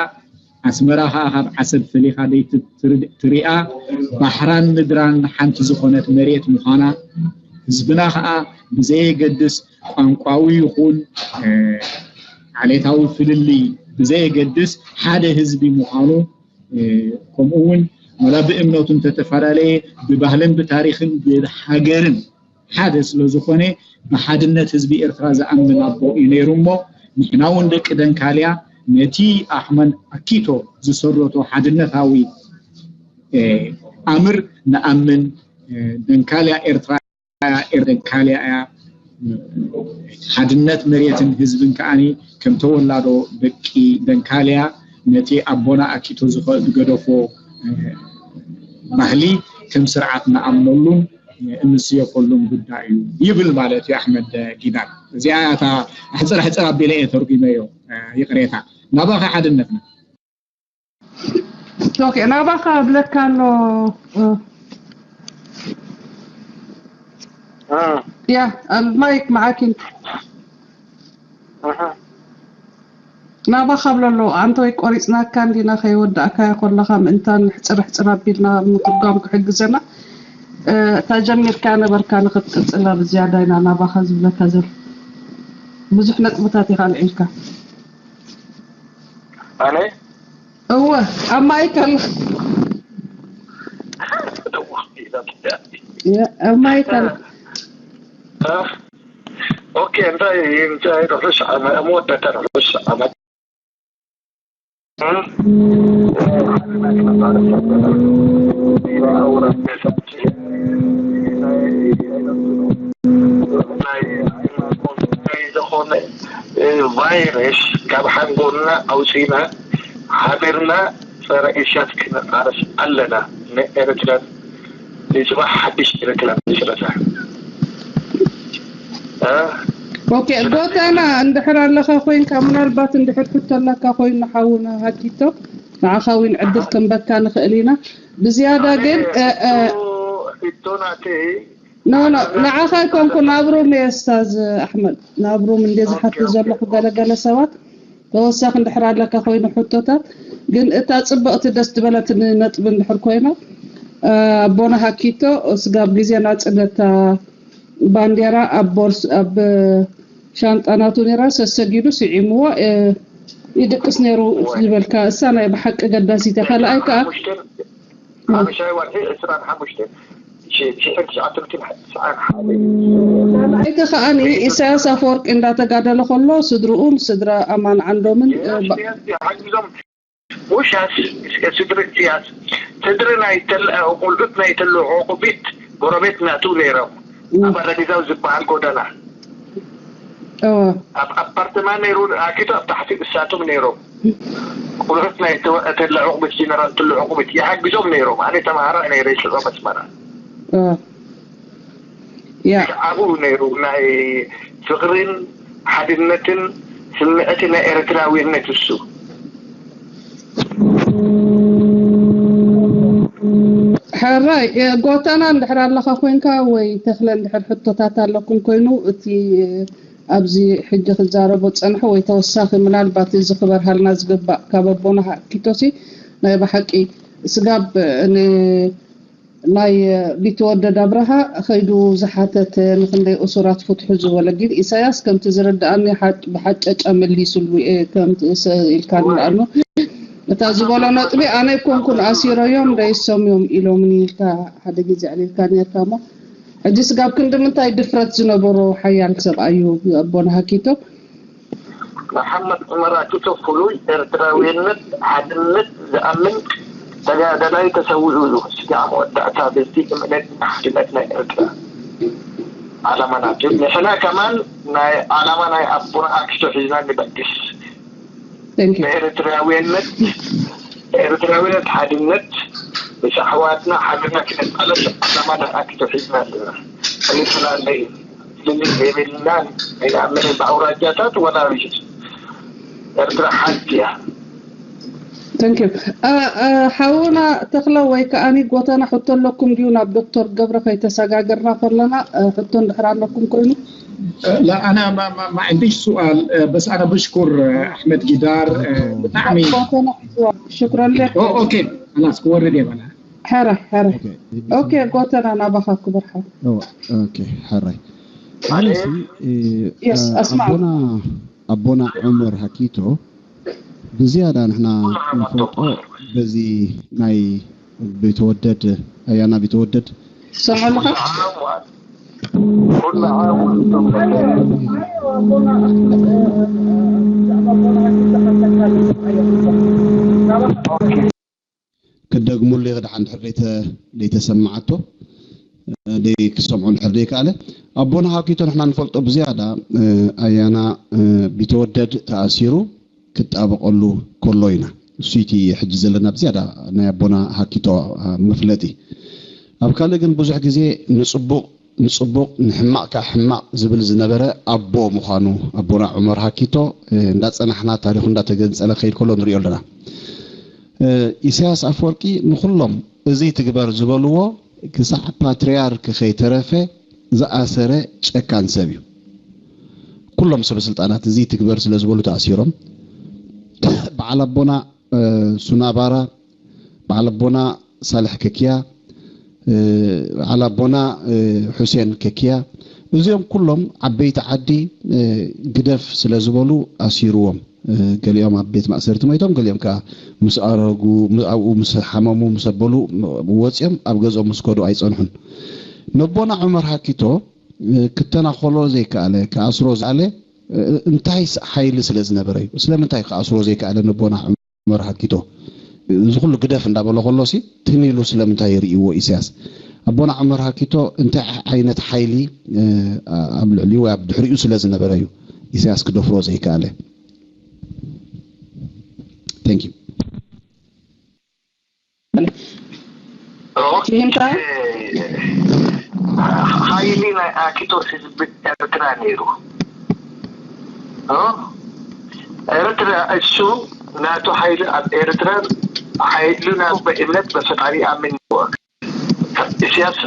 ኣስመራ ከኣ ካብ ዓሰብ ፈሊኻ ደይትሪኣ፣ ባሕራን ምድራን ሓንቲ ዝኾነት መሬት ምዃና፣ ህዝብና ከኣ ብዘየገድስ ቋንቋዊ ይኹን ዓሌታዊ ፍልልይ ብዘየገድስ ሓደ ህዝቢ ምዃኑ፣ ከምኡ እውን ዋላ ብእምነቱ እንተተፈላለየ ብባህልን ብታሪኽን ብሃገርን ሓደ ስለ ዝኾነ ብሓድነት ህዝቢ ኤርትራ ዝኣምን ኣቦ እዩ ነይሩ። እሞ ንሕና እውን ደቂ ደንካልያ ነቲ ኣሕመድ ኣኪቶ ዝሰረቶ ሓድነታዊ ኣምር ንኣምን። ደንካልያ ኤርትራ፣ ኤር ደንካልያ እያ። ሓድነት መሬትን ህዝብን ከዓኒ ከም ተወላዶ ደቂ ደንካልያ ነቲ ኣቦና ኣኪቶ ዝገደፎ ባህሊ ከም ስርዓት ንኣምነሉን እንስየፈሉን ጉዳይ እዩ ይብል ማለት እዩ ኣሕመድ ጊዳር። እዚኣ እታ ሕፅር ሕፅር ኣቢለ እየ ተርጉመዮ። ይቕሬታ። ናባኸ ሓድነትና። ኦኬ፣ ናባኻ ብለካ ኣሎ። ያ፣ ማይክ መዓኪ። ናባኻ ብሎ ኣሎ። ኣንተ ወይ ቆሪፅናካ እንዲና ከይወዳእካዮ ከለኻ ምእንታን ሕፅር ሕፅር ኣቢልና ምትርጓም ክሕግዘና፣ እታ ጀሚርካ ነበርካ ንክትቅፅላ ብዝያዳ ኢና ናባኻ ዝብለካ ዘሎ። ብዙሕ ነጥብታት ኢኻ ኣልዒልካ። ኣነ እወ፣ ኣብ ማይክ ኣሎ። ኣብ ማይክ ኣሎ። ኦኬ፣ እንታይ እንታይ ርሑስ ዓመት፣ መወዳእታ ርሑስ ዓመት። ናይ ዝኾነ ቫይረስ ካብ ሓንጎልና ኣውፂና ሓቢርና ፀረ ኢሳት ክንቃለስ ኣለና። ንኤርትራን ንፅባሕ ሓድሽ ኤርትራ ምስረታ። ኦኬ፣ ጎተና እንድሕር ኣለኻ ኮይንካ፣ ምናልባት እንድሕር ሕቶ ኣለካ ኮይኑ ሓውና ሃኪቶ፣ ንዓኻ እውን ዕድል ክንበካ ንኽእል ኢና። ብዝያዳ ግን ሕቶ ናተይ ኖ ኖ፣ ንዓኻ ኣይኮንኩ፣ ናብ ሩም እየ ስታዝ ኣሕመድ፣ ናብ ሩም እንደ ዝሓቱ ዘለኹ ገለገለ ሰባት ተወሳኺ እንድሕር ኣለካ ኮይኑ ሕቶታት። ግን እታ ፅብቕቲ ደስ ዝበለትኒ ነጥቢ እንድሕር ኮይና፣ ኣቦና ሃኪቶ ስጋብ ግዜ ናፅነት እታ ባንዴራ ኣብ ቦርስ ኣብ ሻንጣ ናቱ ነይራ፣ ሰሰጊዱ ስዒምዎ ይድቅስ ነይሩ ዝበልካ፣ እሳ ናይ ብሓቂ ገዳሲት እያ። ካልኣይ ከዓ ሓሙሽተን ሓሙሻይ ወርሒ ዕስራን ሓሙሽተን ሽሕን ትሽዓተ ሚእትን ትስዓን ሓደ እቲ ከኣኒ ኢሳያስ ኣፈወርቂ እንዳተጋደለ ከሎ ስድርኡን ስድራ ኣማን ዓንዶምን ሓጊዞም ውሻስ ስድሪ ኢሳያስ ስድሪ ናይ ተለ ቆልዑት ናይ ተለ ዕቁቢት ጎረቤት ናቱ ነይሮም ኣብ ኣረጊዛው ዝበሃል ጎደና ኣብ ኣፓርትማ ነይሩ ኣኪቶ ኣብ ታሕቲ እሳቶም ነይሮም። ቁልዑት ናይ ተለ ዕቁቢት ጀነራል ተለ ዕቁቢት ይሓግዞም ነይሮም። ኣነ ተማሃራይ ነይረ ሽዑ መስመራ ያ ብዛዕባኡ ነይሩ ናይ ፍቕርን ሓድነትን ስምዕቲ ናይ ኤርትራዊነት እሱ ሕራይ ጎተና እንድሕር ኣለኻ ኮይንካ ወይ ተኽለ እንድሕር ሕቶታት ኣለኩም ኮይኑ እቲ ኣብዚ ሕጂ ክዛረቦ ዝጸንሐ ወይ ተወሳኺ ምናልባት እዚ ክበርሃልና ዝግባእ ካብ ኣቦና ኪቶሲ ናይ ብሓቂ ስጋብ ን ናይ ቢትወደድ ኣብርሃ ኸይዱ ዝሓተተ ንኽንደይ እሱራት ፍትሑ ዝበለ ግን ኢሳያስ ከምቲ ዝርድኣኒ ብሓጨጫ መሊስሉ ኢልካ ንኣኑ እታ ዝበሎ ነጥቢ ኣነ ኣይኮንኩን ኣሲረዮም ደይሶም እዮም ኢሎምኒ ኢልካ ሓደ ግዜ ኣዕሊልካ ነርካ እሞ ሕጂ ስጋብ ክንዲ ምንታይ ድፍረት ዝነበሮ ሓያል ሰብኣዩ ኣቦና ሃኪቶ መሓመድ ዑመር ኣኪቶ ፍሉይ ኤርትራዊነት ሓድነት ዝኣምን ተጋዳላይ ተሰዊኡ እዩ። ስጋዕ መወዳእታ በዚ እምነት ሓድነት ናይ ኤርትራ ዓላማ ናቱ። ንሕና ከማን ናይ ዓላማ ናይ ኣቦና ኣኪቶ ሒዝና ንበግስ። ብኤርትራዊነት ኤርትራዊነት ሓድነት ምስ ኣሕዋትና ሓቢርና ክንቃለስ ዓላማ ናይ ኣኪቶ ሒዝና ኣለና። ኣይፈላለይ። ፍልልይ የብልናን ኣይንኣምንን ብኣውራጃታት ወላ ሪጅን ኤርትራ ሓንቲ እያ። Thank you ሓውና ተኽለ ወይ ከዓኒ ጎተና ሕቶ ኣለኩም ድዩ ናብ ዶክተር ገብረ ከይተሰጋገርና ከለና ሕቶ እንድሕር ኣለኩም ኮይኑ لا انا ما, ما, ما عنديش سؤال بس انا بشكر احمد جدار بطعمي شكرا لك اوكي خلاص كوري دي بلا ሕረ ሕረ ኦኬ ጎተና ናባኻ ክቡር ሓው ኦኬ ሕራይ ማለት ኣቦና ኣቦና ዑመር ሃኪቶ ብዝያዳ ንሕና ንፈልጦ በዚ ናይ ቢተወደድ ኣያና ቢተወደድ ሰምዑ ኣለኻ ኩሉ ዓሙ ክደግሙሉ ይኽድሓ እንድሕር ደይተ- ደይተሰማዓቶ ደይ ክሰምዑ እንድሕር ደይከኣለ ኣቦና ሃኪቶ ንሕና ንፈልጦ ብዝያዳ ኣያና ቢተወደድ ተኣሲሩ ክጣበቐሉ ከሎ ኢና። እሱ እቲ ሕጂ ዘለና ብዝያዳ ናይ ኣቦና ሃኪቶ መፍለጢ። ኣብ ካልእ ግን ብዙሕ ግዜ ንፅቡቕ ንፅቡቕ ንሕማቕ ከዓ ሕማቕ ዝብል ዝነበረ ኣቦ ምዃኑ ኣቦና ዑመር ሃኪቶ እንዳፀናሕና ታሪኹ እንዳተገንፀለ ከይድ ከሎ ንሪኦ ኣለና። ኢሳያስ ኣፈወርቂ ንኩሎም እዚ ትግበር ዝበልዎ ክሳዕ ፓትርያርክ ከይተረፈ ዝኣሰረ ጨካን ሰብ እዩ። ኩሎም ሰበ ስልጣናት እዚ ትግበር ስለ ዝበሉ ተኣሲሮም በዓል ኣቦና ሱናባራ፣ በዓል ኣቦና ሳልሕ ከኪያ፣ በዓል ኣቦና ሑሴን ከኪያ፣ እዚኦም ኩሎም ዓበይቲ ዓዲ ግደፍ ስለ ዝበሉ ኣሲርዎም። ገሊኦም ኣብ ቤት ማእሰርቲ ሞይቶም፣ ገሊኦም ከዓ ምስ ኣረጉ፣ ኣብኡ ምስ ሓመሙ፣ ምስ ኣበሉ ወፂኦም ኣብ ገዝኦም ምስ ከዱ ኣይፀንሑን። ነቦና ዑመር ሃኪቶ ክተናኸሎ ዘይከኣለ፣ ክኣስሮ ዝኣለ እንታይ ሓይሊ ስለ ዝነበረ እዩ? ስለምንታይ ክኣስሮ ዘይከኣለ ነቦና ዑመር ሃኪቶ? እዚ ኩሉ ግደፍ እንዳበሎ ከሎ ሲ ትም ኢሉ ስለምንታይ ይርእይዎ ኢሳያስ? ኣቦና ዑመር ሃኪቶ እንታይ ዓይነት ሓይሊ ኣብ ልዕሊኡ ወይ ኣብ ድሕሪኡ ስለ ዝነበረ እዩ ኢሳያስ ክደፍሮ ዘይከኣለ? Thank you። ሓይሊ ናይ ኣኪቶ ህዝቢ ኤርትራ ነይሩ። ኤርትራ እሱ ናቱ ሓይሊ ኣብ ኤርትራ ሓይሉ ናብ በእምነት በፈጣሪ ኣምን ኢሳያስ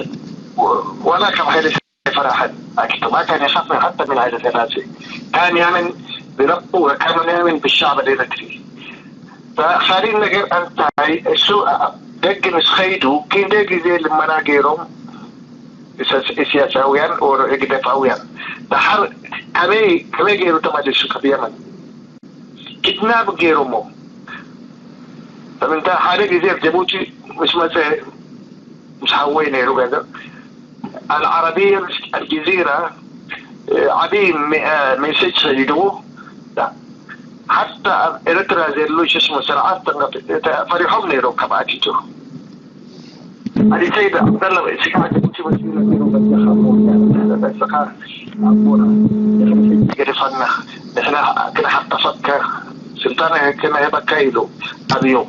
ዋላ ካብ ሓይሊ ኣይፈራሕን ኣኪቶ ما كان يخاف حتى من هذا ثلاثة كان يؤمن بربه وكان يؤمن بالشعب الإريتري فخليل ነገር እንታይ እሱ ደግ ምስ ኸይዱ ክንደይ ግዜ ልመና ገይሮም ኢሳያሳውያን ኦሮ ህግደፋውያን ደሓር ከመይ ከመይ ገይሩ ተመሊሱ ካብ የመን ኪድናፕ ገይሮሞ ምንታይ ሓደ ግዜ ኣብ ጀቡቲ ምስ መፀ ምስ ሓወይ ነይሩ ገንዘብ ኣልዓረብየ ምስ ኣልጀዚራ ዓብዪ ሜሴጅ ሰዲድዎ ሓታ ኣብ ኤርትራ ዘሎ ሽስሙ ስርዓት ፈሪሖም ነይሮም ካብ ኣቲቱ ኣሊሰይድ ዓብደላ ርእስኻ ጅቡቲ መሲሉ ነይሩ በጃኻ ሞያ በስኻ ኣቦና ንሕና ሕጂ ገደፋና ንሕና ክንሓጠፈካ ስልጣን ክንህበካ ኢሉ ኣብዮም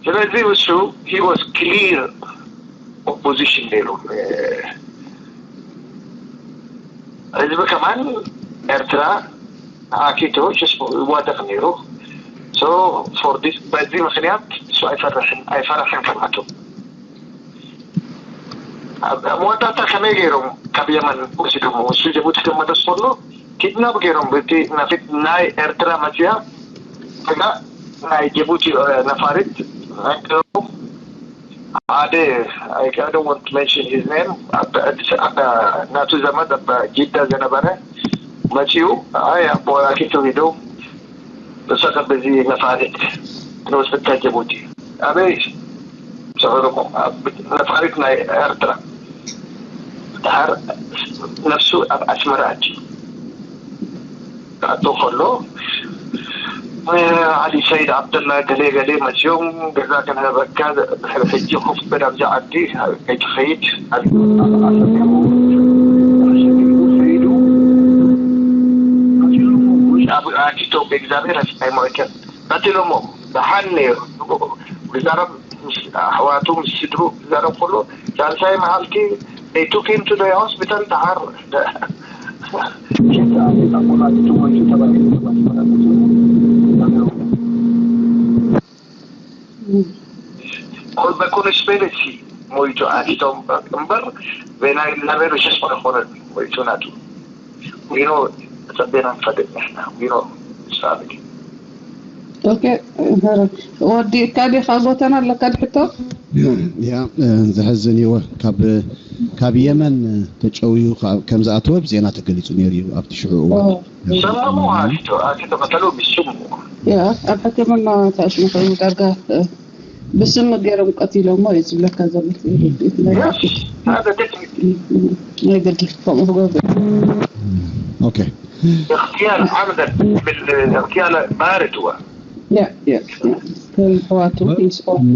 ስለዚ እሱ he was clear opposition ነይሩ ህዝቢ ከማን ኤርትራ ኣኪቶ ይዋደቕ ነይሩ so for this በዚ ምክንያት እሱ ኣይፈርሕን ኣይፈረሐን ካብኣቶም ኣብ መወዳእታ ከመይ ገይሮም ካብ የመን ወሲዶም እሱ ጅቡቲ ከመለስ ከሎ ኪድናፕ ገይሮም ብቲ ናይ ኤርትራ መፅያ ስጋ ናይ ጅቡቲ ነፋሪት ሓደ I don't want to mention his name ናቱ ዘመድ ኣብ ጅዳ ዝነበረ መፅኡ ኣይ ኣቦ ኣኪቶ ሂዶ ንሰኸ በዚ ነፋሪት ንወስደካ ጅቡቲ ኣበይ ሰፈርኩም ኣብ ነፋሪት ናይ ኤርትራ ድሓር ነፍሱ ኣብ ኣስመራ ኣትዩ ክኣቱ ከሎ ዓሊ ሰይድ ዓብደላ ገሌ ገሌ መፅዮም ገዛ ክንህበካ ድሕሪ ሕጂ ኮፍ በል ኣብዚ ዓዲ ከይትኸይድ ኣቢሉ ኣብ ዓሰብ ከይዱ ሰይዱ ኣብ ኣኪቶ ብእግዚኣብሔር ኣይሞይተን ቀቲሎሞ ደሓን ነይሩ ዝዛረብ ምስ ኣሕዋቱ ምስ ስድሩ ዝዛረብ ከሎ ሳልሳይ መዓልቲ they took him to the hospital ደሓር በኮንስፒረሲ ሞይቱ ኣኪቶ እምበር በናይ ላቤሉ ሽስማ ኣይኮነን ሞይቱ ናቱ ዊኖ ተጸቤና ንፈልጥ ንሕና ዊኖ ምስ ፋሚሊ ኦኬ ወዲእካ ዲኻ ጎተና ኣለካ ድሕቶ ያ ዘሕዝን እዩ ካብ ካብ የመን ተጨውዩ ከም ዝኣተወ ብዜና ተገሊጹ ነይሩ እዩ ኣብቲ ሽዑ እዋን ሰማሙ ኣኪቶ ኣኪቶ ከተሎ ብስሙ ያ ኣብ ሕክምና ተኣሽሙ ኮይኑ ዳርጋ ብስም ገይሮም ቀቲሎሞ እዩ ዝብለካ ዘሎ ናይ ግዲ ከምኡ ክገብሩ ኦኬ اغتيال عمدا بالاغتيال بارد هو ያ ያ ኣሕዋቱ ምስኦም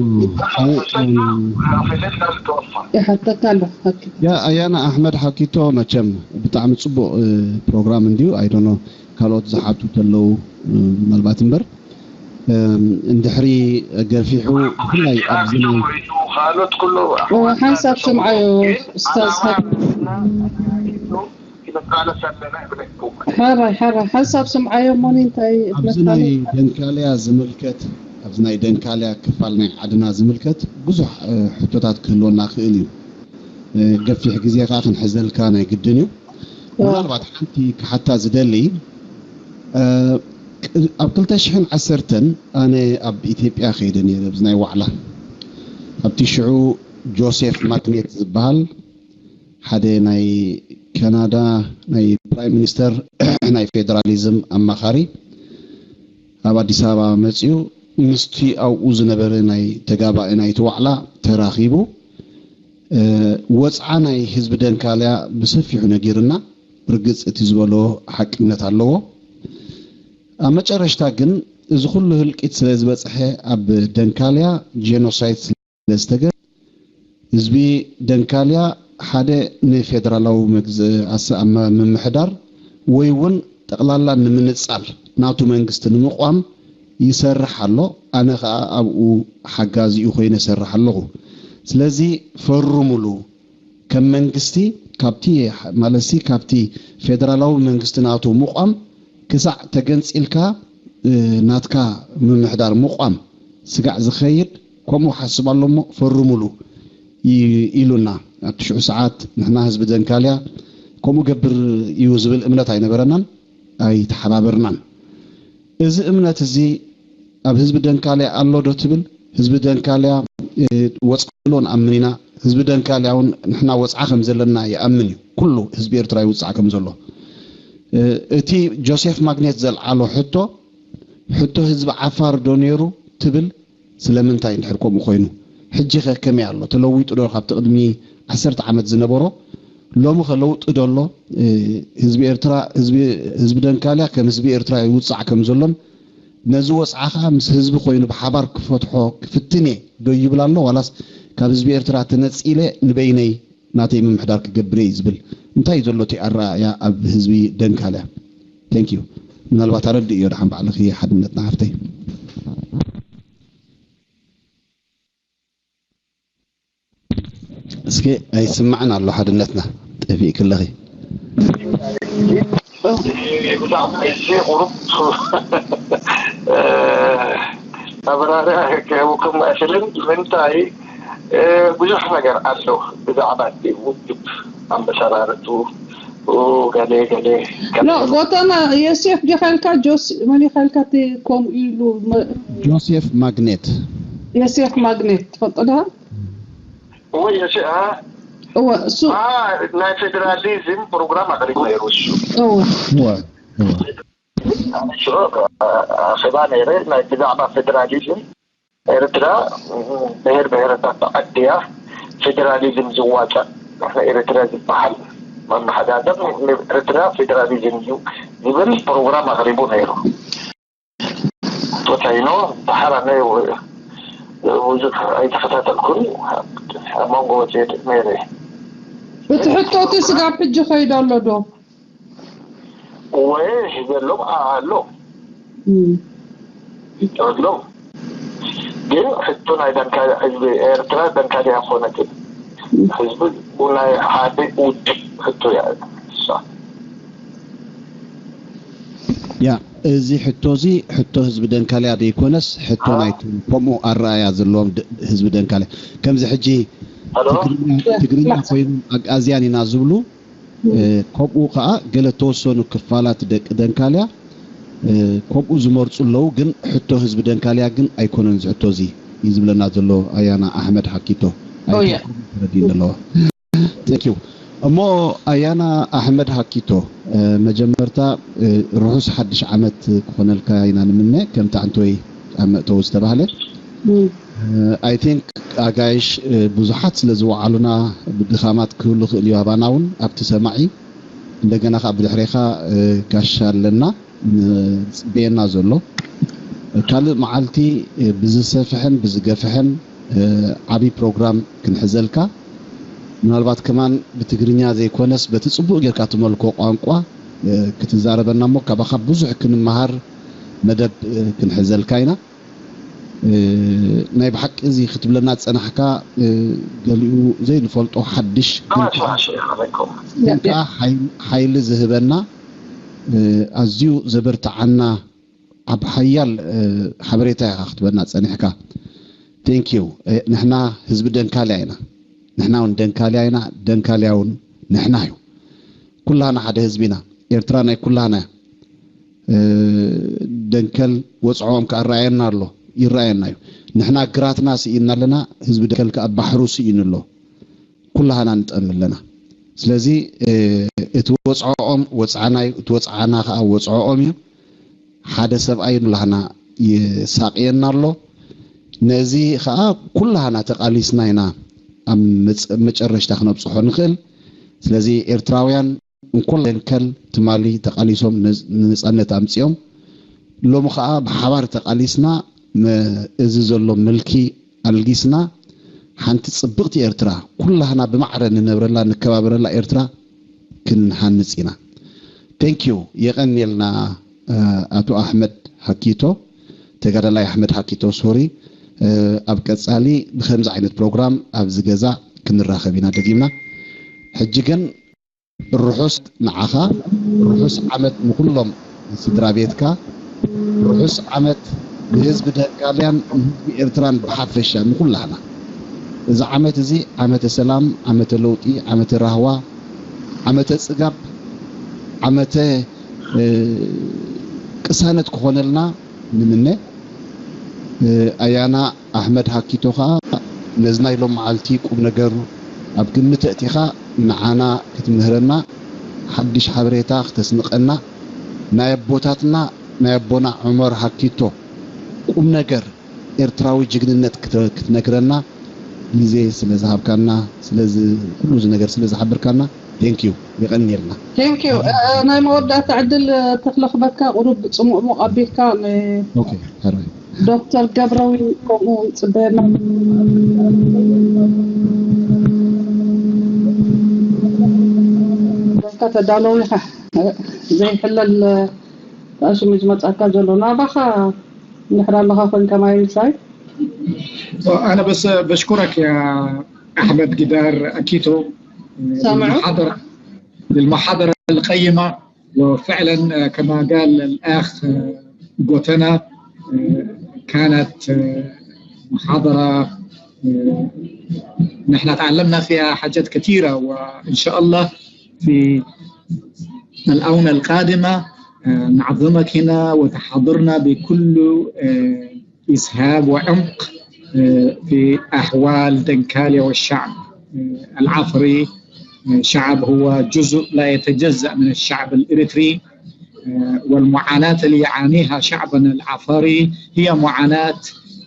ይሓተካ ኣሎ። ያ ኣያና ኣሕመድ ሓኪቶ፣ መቸም ብጣዕሚ ፅቡቕ ፕሮግራም እንድዩ። ኣይዶኖ ካልኦት ዝሓቱ ተለዉ ምናልባት እምበር እንድሕሪ ገፊሑ ብፍላይ ኣብዚ ናይ ካልኦት ኩሉ ሓንሳብ ስምዓዮ ኡስታዝ። ሓራይ ሓራይ ሓንሳብ ስምዓዮ እሞኒ እንታይ ኣብዚ ናይ ደንካልያ ዝምልከት ኣብዚ ናይ ደንካልያ ክፋል ናይ ዓድና ዝምልከት ብዙሕ ሕቶታት ክህልወና ክእል እዩ። ገፊሕ ግዜ ከዓ ክንሕዘልካ ናይ ግድን እዩ። ምናልባት ሓንቲ ክሓታ ዝደሊ ኣብ ክልተ ሽሕን ዓሰርተን ኣነ ኣብ ኢትዮጵያ ከይደ ነይረ ኣብዚ ናይ ዋዕላ ኣብቲ ሽዑ ጆሴፍ ማግኔት ዝበሃል ሓደ ናይ ካናዳ ናይ ፕራይም ሚኒስተር ናይ ፌደራሊዝም ኣማኻሪ ኣብ ኣዲስ ኣበባ መፅኡ ምስቲ ኣብኡ ዝነበረ ናይ ተጋባኢ ናይቲ ዋዕላ ተራኺቡ ወፅዓ ናይ ህዝቢ ደንካልያ ብሰፊሑ ነጊርና። ርግፅ እቲ ዝበሎ ሓቅነት ኣለዎ። ኣብ መጨረሽታ ግን እዚ ኩሉ ህልቂት ስለ ዝበፅሐ ኣብ ደንካልያ ጄኖሳይድ ስለ ዝተገ ህዝቢ ደንካልያ ሓደ ንፌደራላዊ ምምሕዳር ወይ እውን ጠቕላላ ንምንፃል ናቱ መንግስቲ ንምቋም ይሰርሕ ኣሎ። ኣነ ከዓ ኣብኡ ሓጋዚኡ ኮይነ እሰርሕ ኣለኹ። ስለዚ ፈርሙሉ ከም መንግስቲ ካብቲ ማለትሲ ካብቲ ፌደራላዊ መንግስቲ ናቱ ምቋም ክሳዕ ተገንፂልካ ናትካ ምምሕዳር ምቋም ስጋዕ ዝኸይድ ከምኡ ሓስብ ኣሎ እሞ ፈርሙሉ ኢሉና። ኣብቲ ሽዑ ሰዓት ንሕና ህዝቢ ደንካልያ ከምኡ ገብር እዩ ዝብል እምነት ኣይነበረናን ኣይተሓባበርናን። እዚ እምነት እዚ ኣብ ህዝቢ ደንካልያ ኣሎ ዶ ትብል? ህዝቢ ደንካልያ ወፅዓ ኣሎ ንኣምን ኢና። ህዝቢ ደንካልያ እውን ንሕና ወፅዓ ከም ዘለና ይኣምን እዩ። ኩሉ ህዝቢ ኤርትራ ይውፃዕ ከም ዘሎ። እቲ ጆሴፍ ማግኔት ዘልዓሎ ሕቶ፣ ሕቶ ህዝቢ ዓፋር ዶ ነይሩ ትብል? ስለምንታይ እንድሕር ከምኡ ኮይኑ? ሕጂ ከ ከመይ ኣሎ? ተለዊጡ ዶ ካብቲ ቅድሚ ዓሰርተ ዓመት ዝነበሮ? ሎሚ ከ ለውጢ ዶ ኣሎ? ህዝቢ ኤርትራ ህዝቢ ደንካልያ ከም ህዝቢ ኤርትራ ይውጻዕ ከም ዘሎን ነዚ ወጽዓ ከኣ ምስ ህዝቢ ኮይኑ ብሓባር ክፈትሖ ክፍትን እየ ዶ ይብል ኣሎ? ዋላስ ካብ ህዝቢ ኤርትራ ተነጺለ ንበይነይ ናተይ ምምሕዳር ክገብር እየ ዝብል? እንታይ እዩ ዘሎ እቲ ኣረኣእያ ኣብ ህዝቢ ደንካልያ? Thank you። ምናልባት ኣረድእዮ ደሓን ባዕልኺ ሓድነትና ሓፍተይ። እስኪ ኣይስማዕን ኣሎ ሓድነትና ጠፊእኪ ኣለኺ። ብጣዕሚ እዚ ቁሩብ ማብራርያ ክህበኩም ኣይኽእልን። ምንታይ ብዙሕ ነገር ኣሎ ብዛዕባ እቲ ውድብ ኣመሰራርቱ ገለ ገለ ኖ ጎተና የሴፍ ዲኻ ኢልካ ጆስ መን ኢኻ ኢልካ እቲ ከምኡ ኢሉ ጆሴፍ ማግኔት የሴፍ ማግኔት ትፈልጦ ዶ? ወይ የሴ እወ እሱ ናይ ፌዴራሊዝም ፕሮግራም ኣቅሪቡ ነይሩ እሱ እወ እወ እወ ሽዑ ኣኼባ ነይረ ናይ ብዛዕባ ፌዴራሊዝም ኤርትራ ብሄር ብሄረታት ተዓድያ ፌዴራሊዝም ዝዋፃእ ንሕና ኤርትራ ዝበሃል መመሓዳደር ኤርትራ ፌዴራሊዝም እዩ ዝብል ፕሮግራም ኣቕሪቡ ነይሩ። ቶታይኖ ብሓራነ ብዙሕ ኣይተኸታተልኩን ኣብ መንጎ ወፅኤ ነይረ። እቲ ሕቶ እቲ ስጋብ ሕጂ ከይዶ ኣሎ ዶ? ወይ ሒዘሎም ኣሎ ኣሎ ግን ሕቶ ናይ ደንካ ህዝቢ ኤርትራ ደንካሊ ኣይኮነትን። ህዝቢ ናይ ሓደ ውድብ ሕቶ እያ እሳ። ያ እዚ ሕቶ እዚ ሕቶ ህዝቢ ደንካልያ ዘይኮነስ ሕቶ ናይቶም ከምኡ ኣረኣያ ዘለዎም ህዝቢ ደንካልያ ከምዚ ሕጂ ትግርኛ ኮይኖም ኣግኣዝያን ኢና ዝብሉ ከምኡ ከዓ ገለ ተወሰኑ ክፋላት ደቂ ደንካልያ ከምኡ ዝመርፁ ኣለዉ ግን ሕቶ ህዝቢ ደንካልያ ግን ኣይኮነን እዚ ሕቶ እዚ እዩ ዝብለና ዘሎ ኣያና ኣሕመድ ሓኪቶ ተረዲእኒ ኣለዋ Thank you እሞ ኣያና ኣሕመድ ሃኪቶ መጀመርታ ርሑስ ሓድሽ ዓመት ክኾነልካ ኢና ንምነ ከምቲ ዓንቶይ ኣብ መእተዊ ዝተባህለ I think ኣጋይሽ ብዙሓት ስለ ዝወዓሉና ድኻማት ክህሉ ክእል እዩ ኣባና እውን ኣብቲ ሰማዒ እንደገና ከዓ ብድሕሬኻ ጋሻ ኣለና ዝፅበየና ዘሎ ካልእ መዓልቲ ብዝሰፍሕን ብዝገፍሕን ዓብዪ ፕሮግራም ክንሕዘልካ፣ ምናልባት ከማን ብትግርኛ ዘይኮነስ በቲ ጽቡቕ ጌርካ ትመልኮ ቋንቋ ክትዛረበና እሞ ካባኻ ብዙሕ ክንመሃር መደብ ክንሕዘልካ ኢና። ናይ ብሓቂ እዚ ክትብለና ዝጸናሕካ ገሊኡ ዘይንፈልጦ ሓድሽ ግን ከኣ ሓይሊ ዝህበና ኣዝዩ ዘበርትዓና ኣብ ሓያል ሓበሬታ ኢኻ ክትበና ጸኒሕካ። Thank you። ንሕና ህዝቢ ደንካልያ ኢና። ንሕና እውን ደንካልያ ኢና። ደንካልያ እውን ንሕና እዩ። ኩላህና ሓደ ህዝቢ ኢና። ኤርትራ ናይ ኩላህና እያ። ደንከል ወጽዖኦም ከኣ ረኣየና ኣሎ፣ ይረኣየና እዩ። ንሕና ግራትና ስኢና ኣለና፣ ህዝቢ ደንከል ከኣ ባሕሩ ስኢኑ ኣሎ። ኩላህና ንጠሚ ኣለና። ስለዚ እቲ ወጽዖኦም ወጽዓና እዩ፣ እቲ ወጽዓና ከኣ ወጽዖኦም እዩ። ሓደ ሰብኣይ ንላህና ይሳቕየና ኣሎ። ነዚ ከኣ ኩላህና ተቓሊስና ኢና ኣብ መጨረሽታ ክነብጽሖ ንኽእል። ስለዚ ኤርትራውያን እንኮላ ደንከል ትማሊ ተቓሊሶም ንነጻነት ኣምጺኦም፣ ሎሚ ከኣ ብሓባር ተቓሊስና እዚ ዘሎ ምልኪ ኣልጊስና ሓንቲ ጽብቕቲ ኤርትራ ኩላህና ብማዕረ ንነብረላ ንከባበረላ ኤርትራ ክንሃንጽ ኢና። Thank you። የቐንየልና ኣቶ ኣሕመድ ሃኪቶ፣ ተጋዳላይ ኣሕመድ ሃኪቶ፣ ሶሪ። ኣብ ቀጻሊ ብከምዚ ዓይነት ፕሮግራም ኣብዚ ገዛ ክንራኸብ ኢና ደጊምና። ሕጂ ግን ርሑስ ንዓኻ፣ ርሑስ ዓመት ንኹሎም ስድራ ቤትካ፣ ርሑስ ዓመት ንህዝቢ ደንካልያን ንህዝቢ ኤርትራን ብሓፈሻ ንኹላህና። እዚ ዓመት እዚ ዓመተ ሰላም፣ ዓመተ ለውጢ፣ ዓመተ ራህዋ፣ ዓመተ ጽጋብ፣ ዓመተ ቅሳነት ክኾነልና ንምነ። ኣያና ኣሕመድ ሃኪቶ ኸኣ ነዚ ናይ ሎም መዓልቲ ቁም ነገር ኣብ ግምት ኣእቲኻ ንዓና ክትምህረና፣ ሓድሽ ሓበሬታ ክተስንቐና፣ ናይ ኣቦታትና ናይ ኣቦና ዑመር ሃኪቶ ቁም ነገር ኤርትራዊ ጅግንነት ክትነግረና ግዜ ስለ ዝሃብካና፣ ስለዚ ኩሉ እዚ ነገር ስለ ዝሓበርካና thank you፣ የቐንየልና። Thank you። ናይ መወዳእታ ዕድል ተክለ ክበካ ቁሩብ ጽሙቕሙቕ ኣቢልካ ኦኬ፣ ሕራይ። ዶክተር ገብረዊ ከምኡ ጽበየና ካ ተዳለው ኢኻ ዘይሕለል ተኣሽሙ ዝመጻካ ዘሎ ናባኻ ንሕር ኣለኻ ኮንካ ማይ ምሳይ أنا بس بشكرك يا أحمد جدار أكيتو سامعه؟ للمحاضرة للمحاضرة القيمة وفعلا كما قال الأخ قوتنا كانت محاضرة نحن تعلمنا فيها حاجات كثيرة وإن شاء الله في الآونة القادمة نعظمك هنا وتحاضرنا بكل إسهاب وعمق في أحوال دنكاليا والشعب العفري. شعب هو جزء لا يتجزأ من الشعب الإريتري والمعاناة اللي يعانيها شعبنا العفري هي معاناة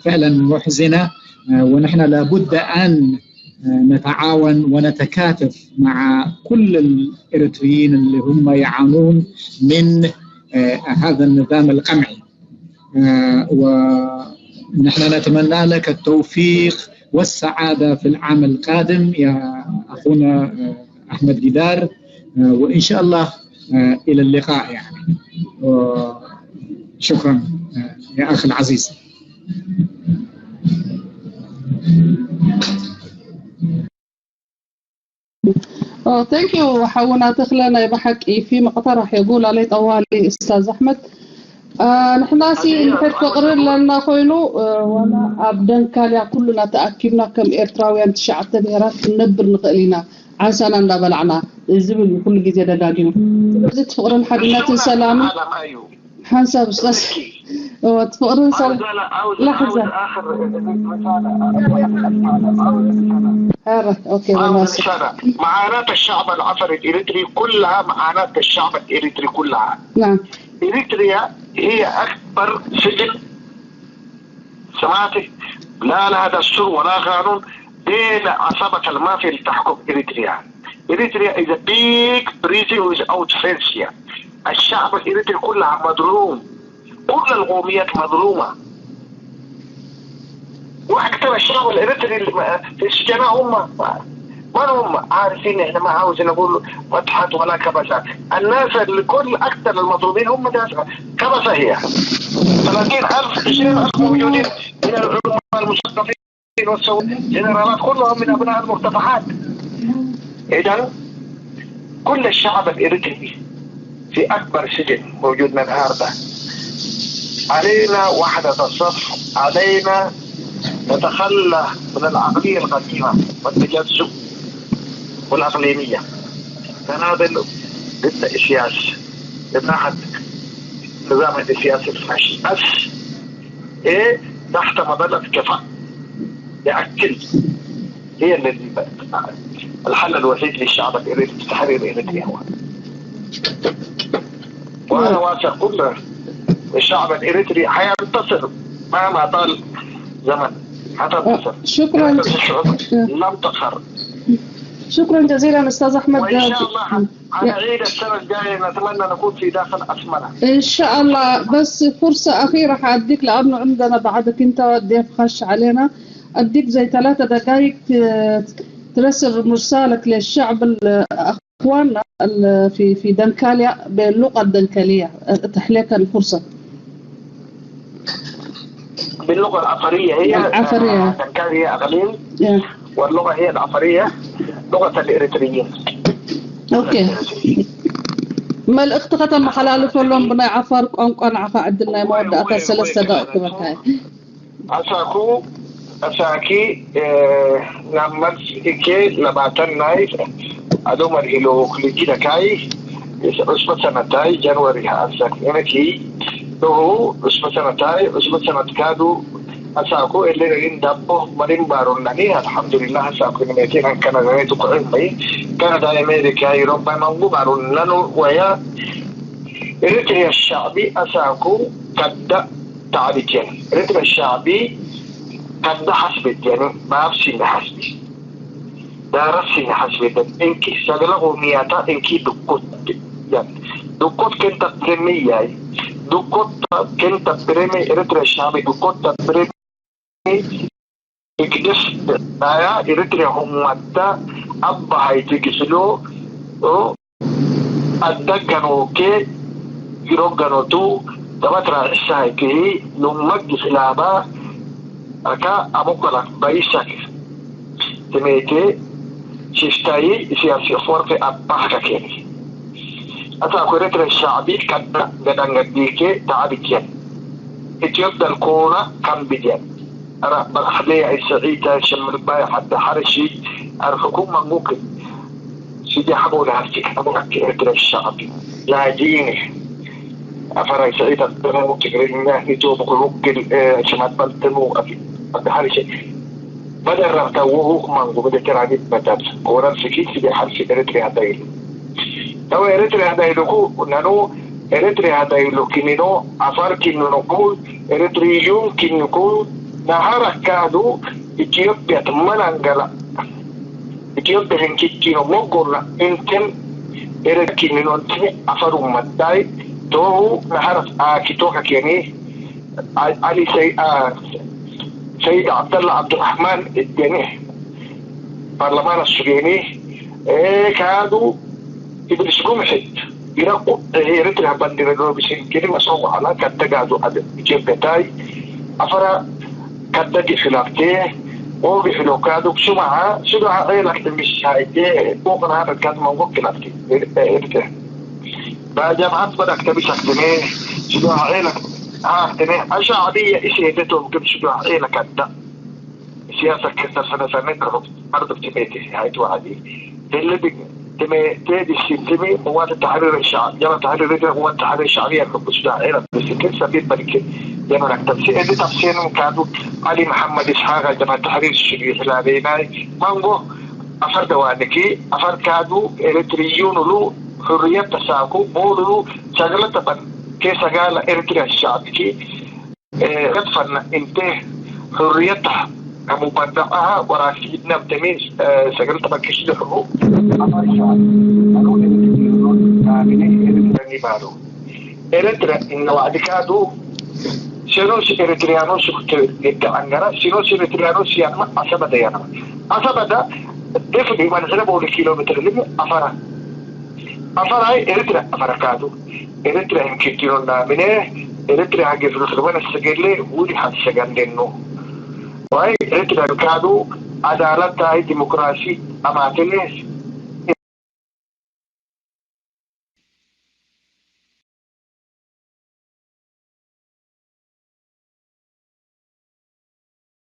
فعلا محزنة ونحن لابد أن نتعاون ونتكاتف مع كل الإريتريين اللي هم يعانون من هذا النظام القمعي ونحن نتمنى لك التوفيق والسعادة في العام القادم يا أخونا أحمد جدار وإن شاء الله إلى اللقاء يعني شكرا يا أخي العزيز Thank you ሓውና ተክለ ናይ ብሓቂ في مقترح يقول عليه طوالي استاذ احمد ንሕና ሲ እንድሕር ፍቅሪ ኣለና ኮይኑ ዋላ ኣብ ደንካልያ ኩሉና ተኣኪብና ከም ኤርትራውያን ትሽዓተ ብሄራት ክንነብር ንኽእል ኢና ዓንሳና እንዳበላዕና ዝብል እዩ ኩሉ ግዜ ደጋጊሙ ስለዚ እቲ ፍቅርን ሓድነትን ሰላምን ሓንሳብ ስጠስ እወ እቲ ፍቅርን ሰላም ላሕዛ ኧረ ኦኬ معاناة الشعب العفري الإريتري كلها معاناة الشعب الإريتري كلها نعم إريتريا هي أكبر سجن سمعتي لا لها دستور ولا قانون بين عصابة المافيا اللي تحكم إريتريا إريتريا is a big prison without fence here الشعب الإريتري كلها مظلوم كل القوميات مظلومة. وأكثر الشعب الإريتري اللي ما- في السجناء هم، من هم؟ عارفين إحنا ما عاوزين نقول فتحات ولا كبسة. الناس اللي كل أكثر المظلومين هم ناس كبسة هي. ثلاثين ألف، عشرين ألف موجودين من العلماء المثقفين والسو-، جنرالات كلهم من أبناء المرتفعات. إذا كل الشعب الإريتري في أكبر سجن موجود النهاردة. علينا وحدة الصف، علينا نتخلى من العقلية القديمة والتجزؤ والإقليمية. نناضل ضد السياسة، ضد أحد نظام السياسي الفاشي. بس إيه؟ تحت مظلة كفاء يأكل. هي اللي الحل الوحيد للشعب الإريتري، تحرير إريتريا هو. وأنا واثق كل الشعب الإريتري حينتصر مهما طال زمن، حتنتصر. شكرا. بس الشعوب لم تقهر. شكرا جزيلا أستاذ أحمد. وإن شاء الله حنعيد السنة الجاية، نتمنى نكون في داخل أسمنة. إن شاء الله. بس فرصة أخيرة حأديك، لأنه عندنا بعدك أنت ضيف خش علينا، أديك زي ثلاثة دقائق ت- ترسل رسالك للشعب ال- أخواننا ال- في في دنكاليا باللغة الدنكالية. أتح لك الفرصة. باللغة العفرية هي العفرية. آه، دنكاليا أقليم، إيه. واللغة هي العفرية، لغة الإريتريين. ኦኬ። መልእኽትኻ ተመሓላልፈሎም ብናይ ዓፋር ቋንቋ፣ ንዓኻ ዕድል ናይ መወዳእታ ሰለስተ ደቂቕ ክበካ። ኣሳኩ ኣሳኪ ናብ መልስ እኬ ለባተን ናይ ኣዶ መርሂሎ ክልጂ ለካይ ዑስበት ሰነታይ ጃንዋሪ ሀአሰክ እነኪ ዶሁ ዑስበት ሰነታይ ዑስበት ሰነት ካዱ ኣሳኩ እልሪን ዳቦ መሪን ባሩን ነኒ ኣልሓምዱሊላህ ኣሳኩ ንሜቴ ከነዳይ ትኩዕን በይ ከነዳይ ኣሜሪካ ይሮባ መንጉ ባሩን ነኑ ወያ ኤርትርያ ሻዕቢ ኣሳኩ ከዳ ተዓቢት የን ኤርትርያ ሻዕቢ ከዳ ሓስቤት የን ባብሲ ንሓስቢ ዳረሲ ንሓስቤት እንኪ ሰገለ ቁሚያታ እንኪ ድኩት ያን ድኩት ከንተ ፕሬሚ ያይ ድኩት ከንተ ፕሬሚ ኤርትርያ ሻዕቢ ድኩት ፕሬሚ ትግደስ ዳያ ኤርትርያ ሁማታ ኣብ በሃይቲ ግስሎ ኣዳጋኖኬ ይሮገኖቱ ተበትራ እሳይክሂ ሉመግ ስላባ ኣካ ኣሞኮላ ባይሳክ ትሜቴ ሽፍታይ ኢሳያስ ኣፈወርቂ ኣባህካ ኬኒ ኣታ ኮ ኤርትርያ ሻዕቢ ቀዳ ገዳን ገዲኬ ተዓቢኬን ኢትዮጵያ ልኮና ካምቢድያን أنا برحلي عيسى عيتا شمل باي حتى حرشي أرفكم منقوك سيدي حبو لها سيك أبو حكي إدري الشعبي لا ديني أفرا سعيد أبو تقريبا نحن تو بكل وكل شمال بلتمو أبي حرشي بدل رمتا وهو منقو بدل ترابي بدل كورا سكيت سيدي حرشي إدري هذا تو إريتريا هذا يلوكو نانو إريتريا هذا يلوكينينو عفار كينوكو إريتريون كينوكو نهار كادو إثيوبيا تمنانغلا إثيوبيا هنكيتينو موغونا إنتن إريتريا كينينو إنتن عفار مداي تو نهار آكيتوكا كيني علي سي آه سيد عبد الله عبد الرحمن الدني برلمان السوداني إيه كادو إبليس قمحت يرقو إيه رتلها بندر لو بسين كلمة صوغ على كتجازو على جبتاي أفرا كتجي خلافتي أو بحلو كادو بسمعة سدعة غير لك تمشي هايتي بوقنا هذا كان موضوع خلافتي إيه رتلها بعد جامعات بدك تمشي أكتمي سدعة غير لك أكتمي أشعبية إيش هدتهم كم سدعة غير لك أنت سياسة كسر سنة سنة كرب أرض تميتي هاي توعدي تلدي تمي تيدي سي تمي قوات التحرير الشعب جبهة التحرير الرجال قوات التحرير الشعبية كبسودا إلى بس كل سبيل بلك جمال أكتب سي إدي تفسير كادو علي محمد إسحاق جبهة التحرير الشعبي خلالي ناي مانغو أفر دوانكي أفر كادو إريتريون لو حرية تساكو بولو سجلت بن كي سجال إريتريا الشعب كي قطفا انته حريتها كمبدعها وراسيدنا بتميز سجلت بكش لحبو أمريكا أقول إن بارو إرترا إن وعد كادو Se non si eritreano si te dettangara, se non si eritreano si anima asabada yanama. Asabada defu di man sene boli kilometri limi afara. Afara ai eritrea afara kadu. Eritrea in kitino na mine, eritrea hage fulu sene bana segele wuli hat segandenno. Wai eritrea kadu adalata ai demokrasi amatene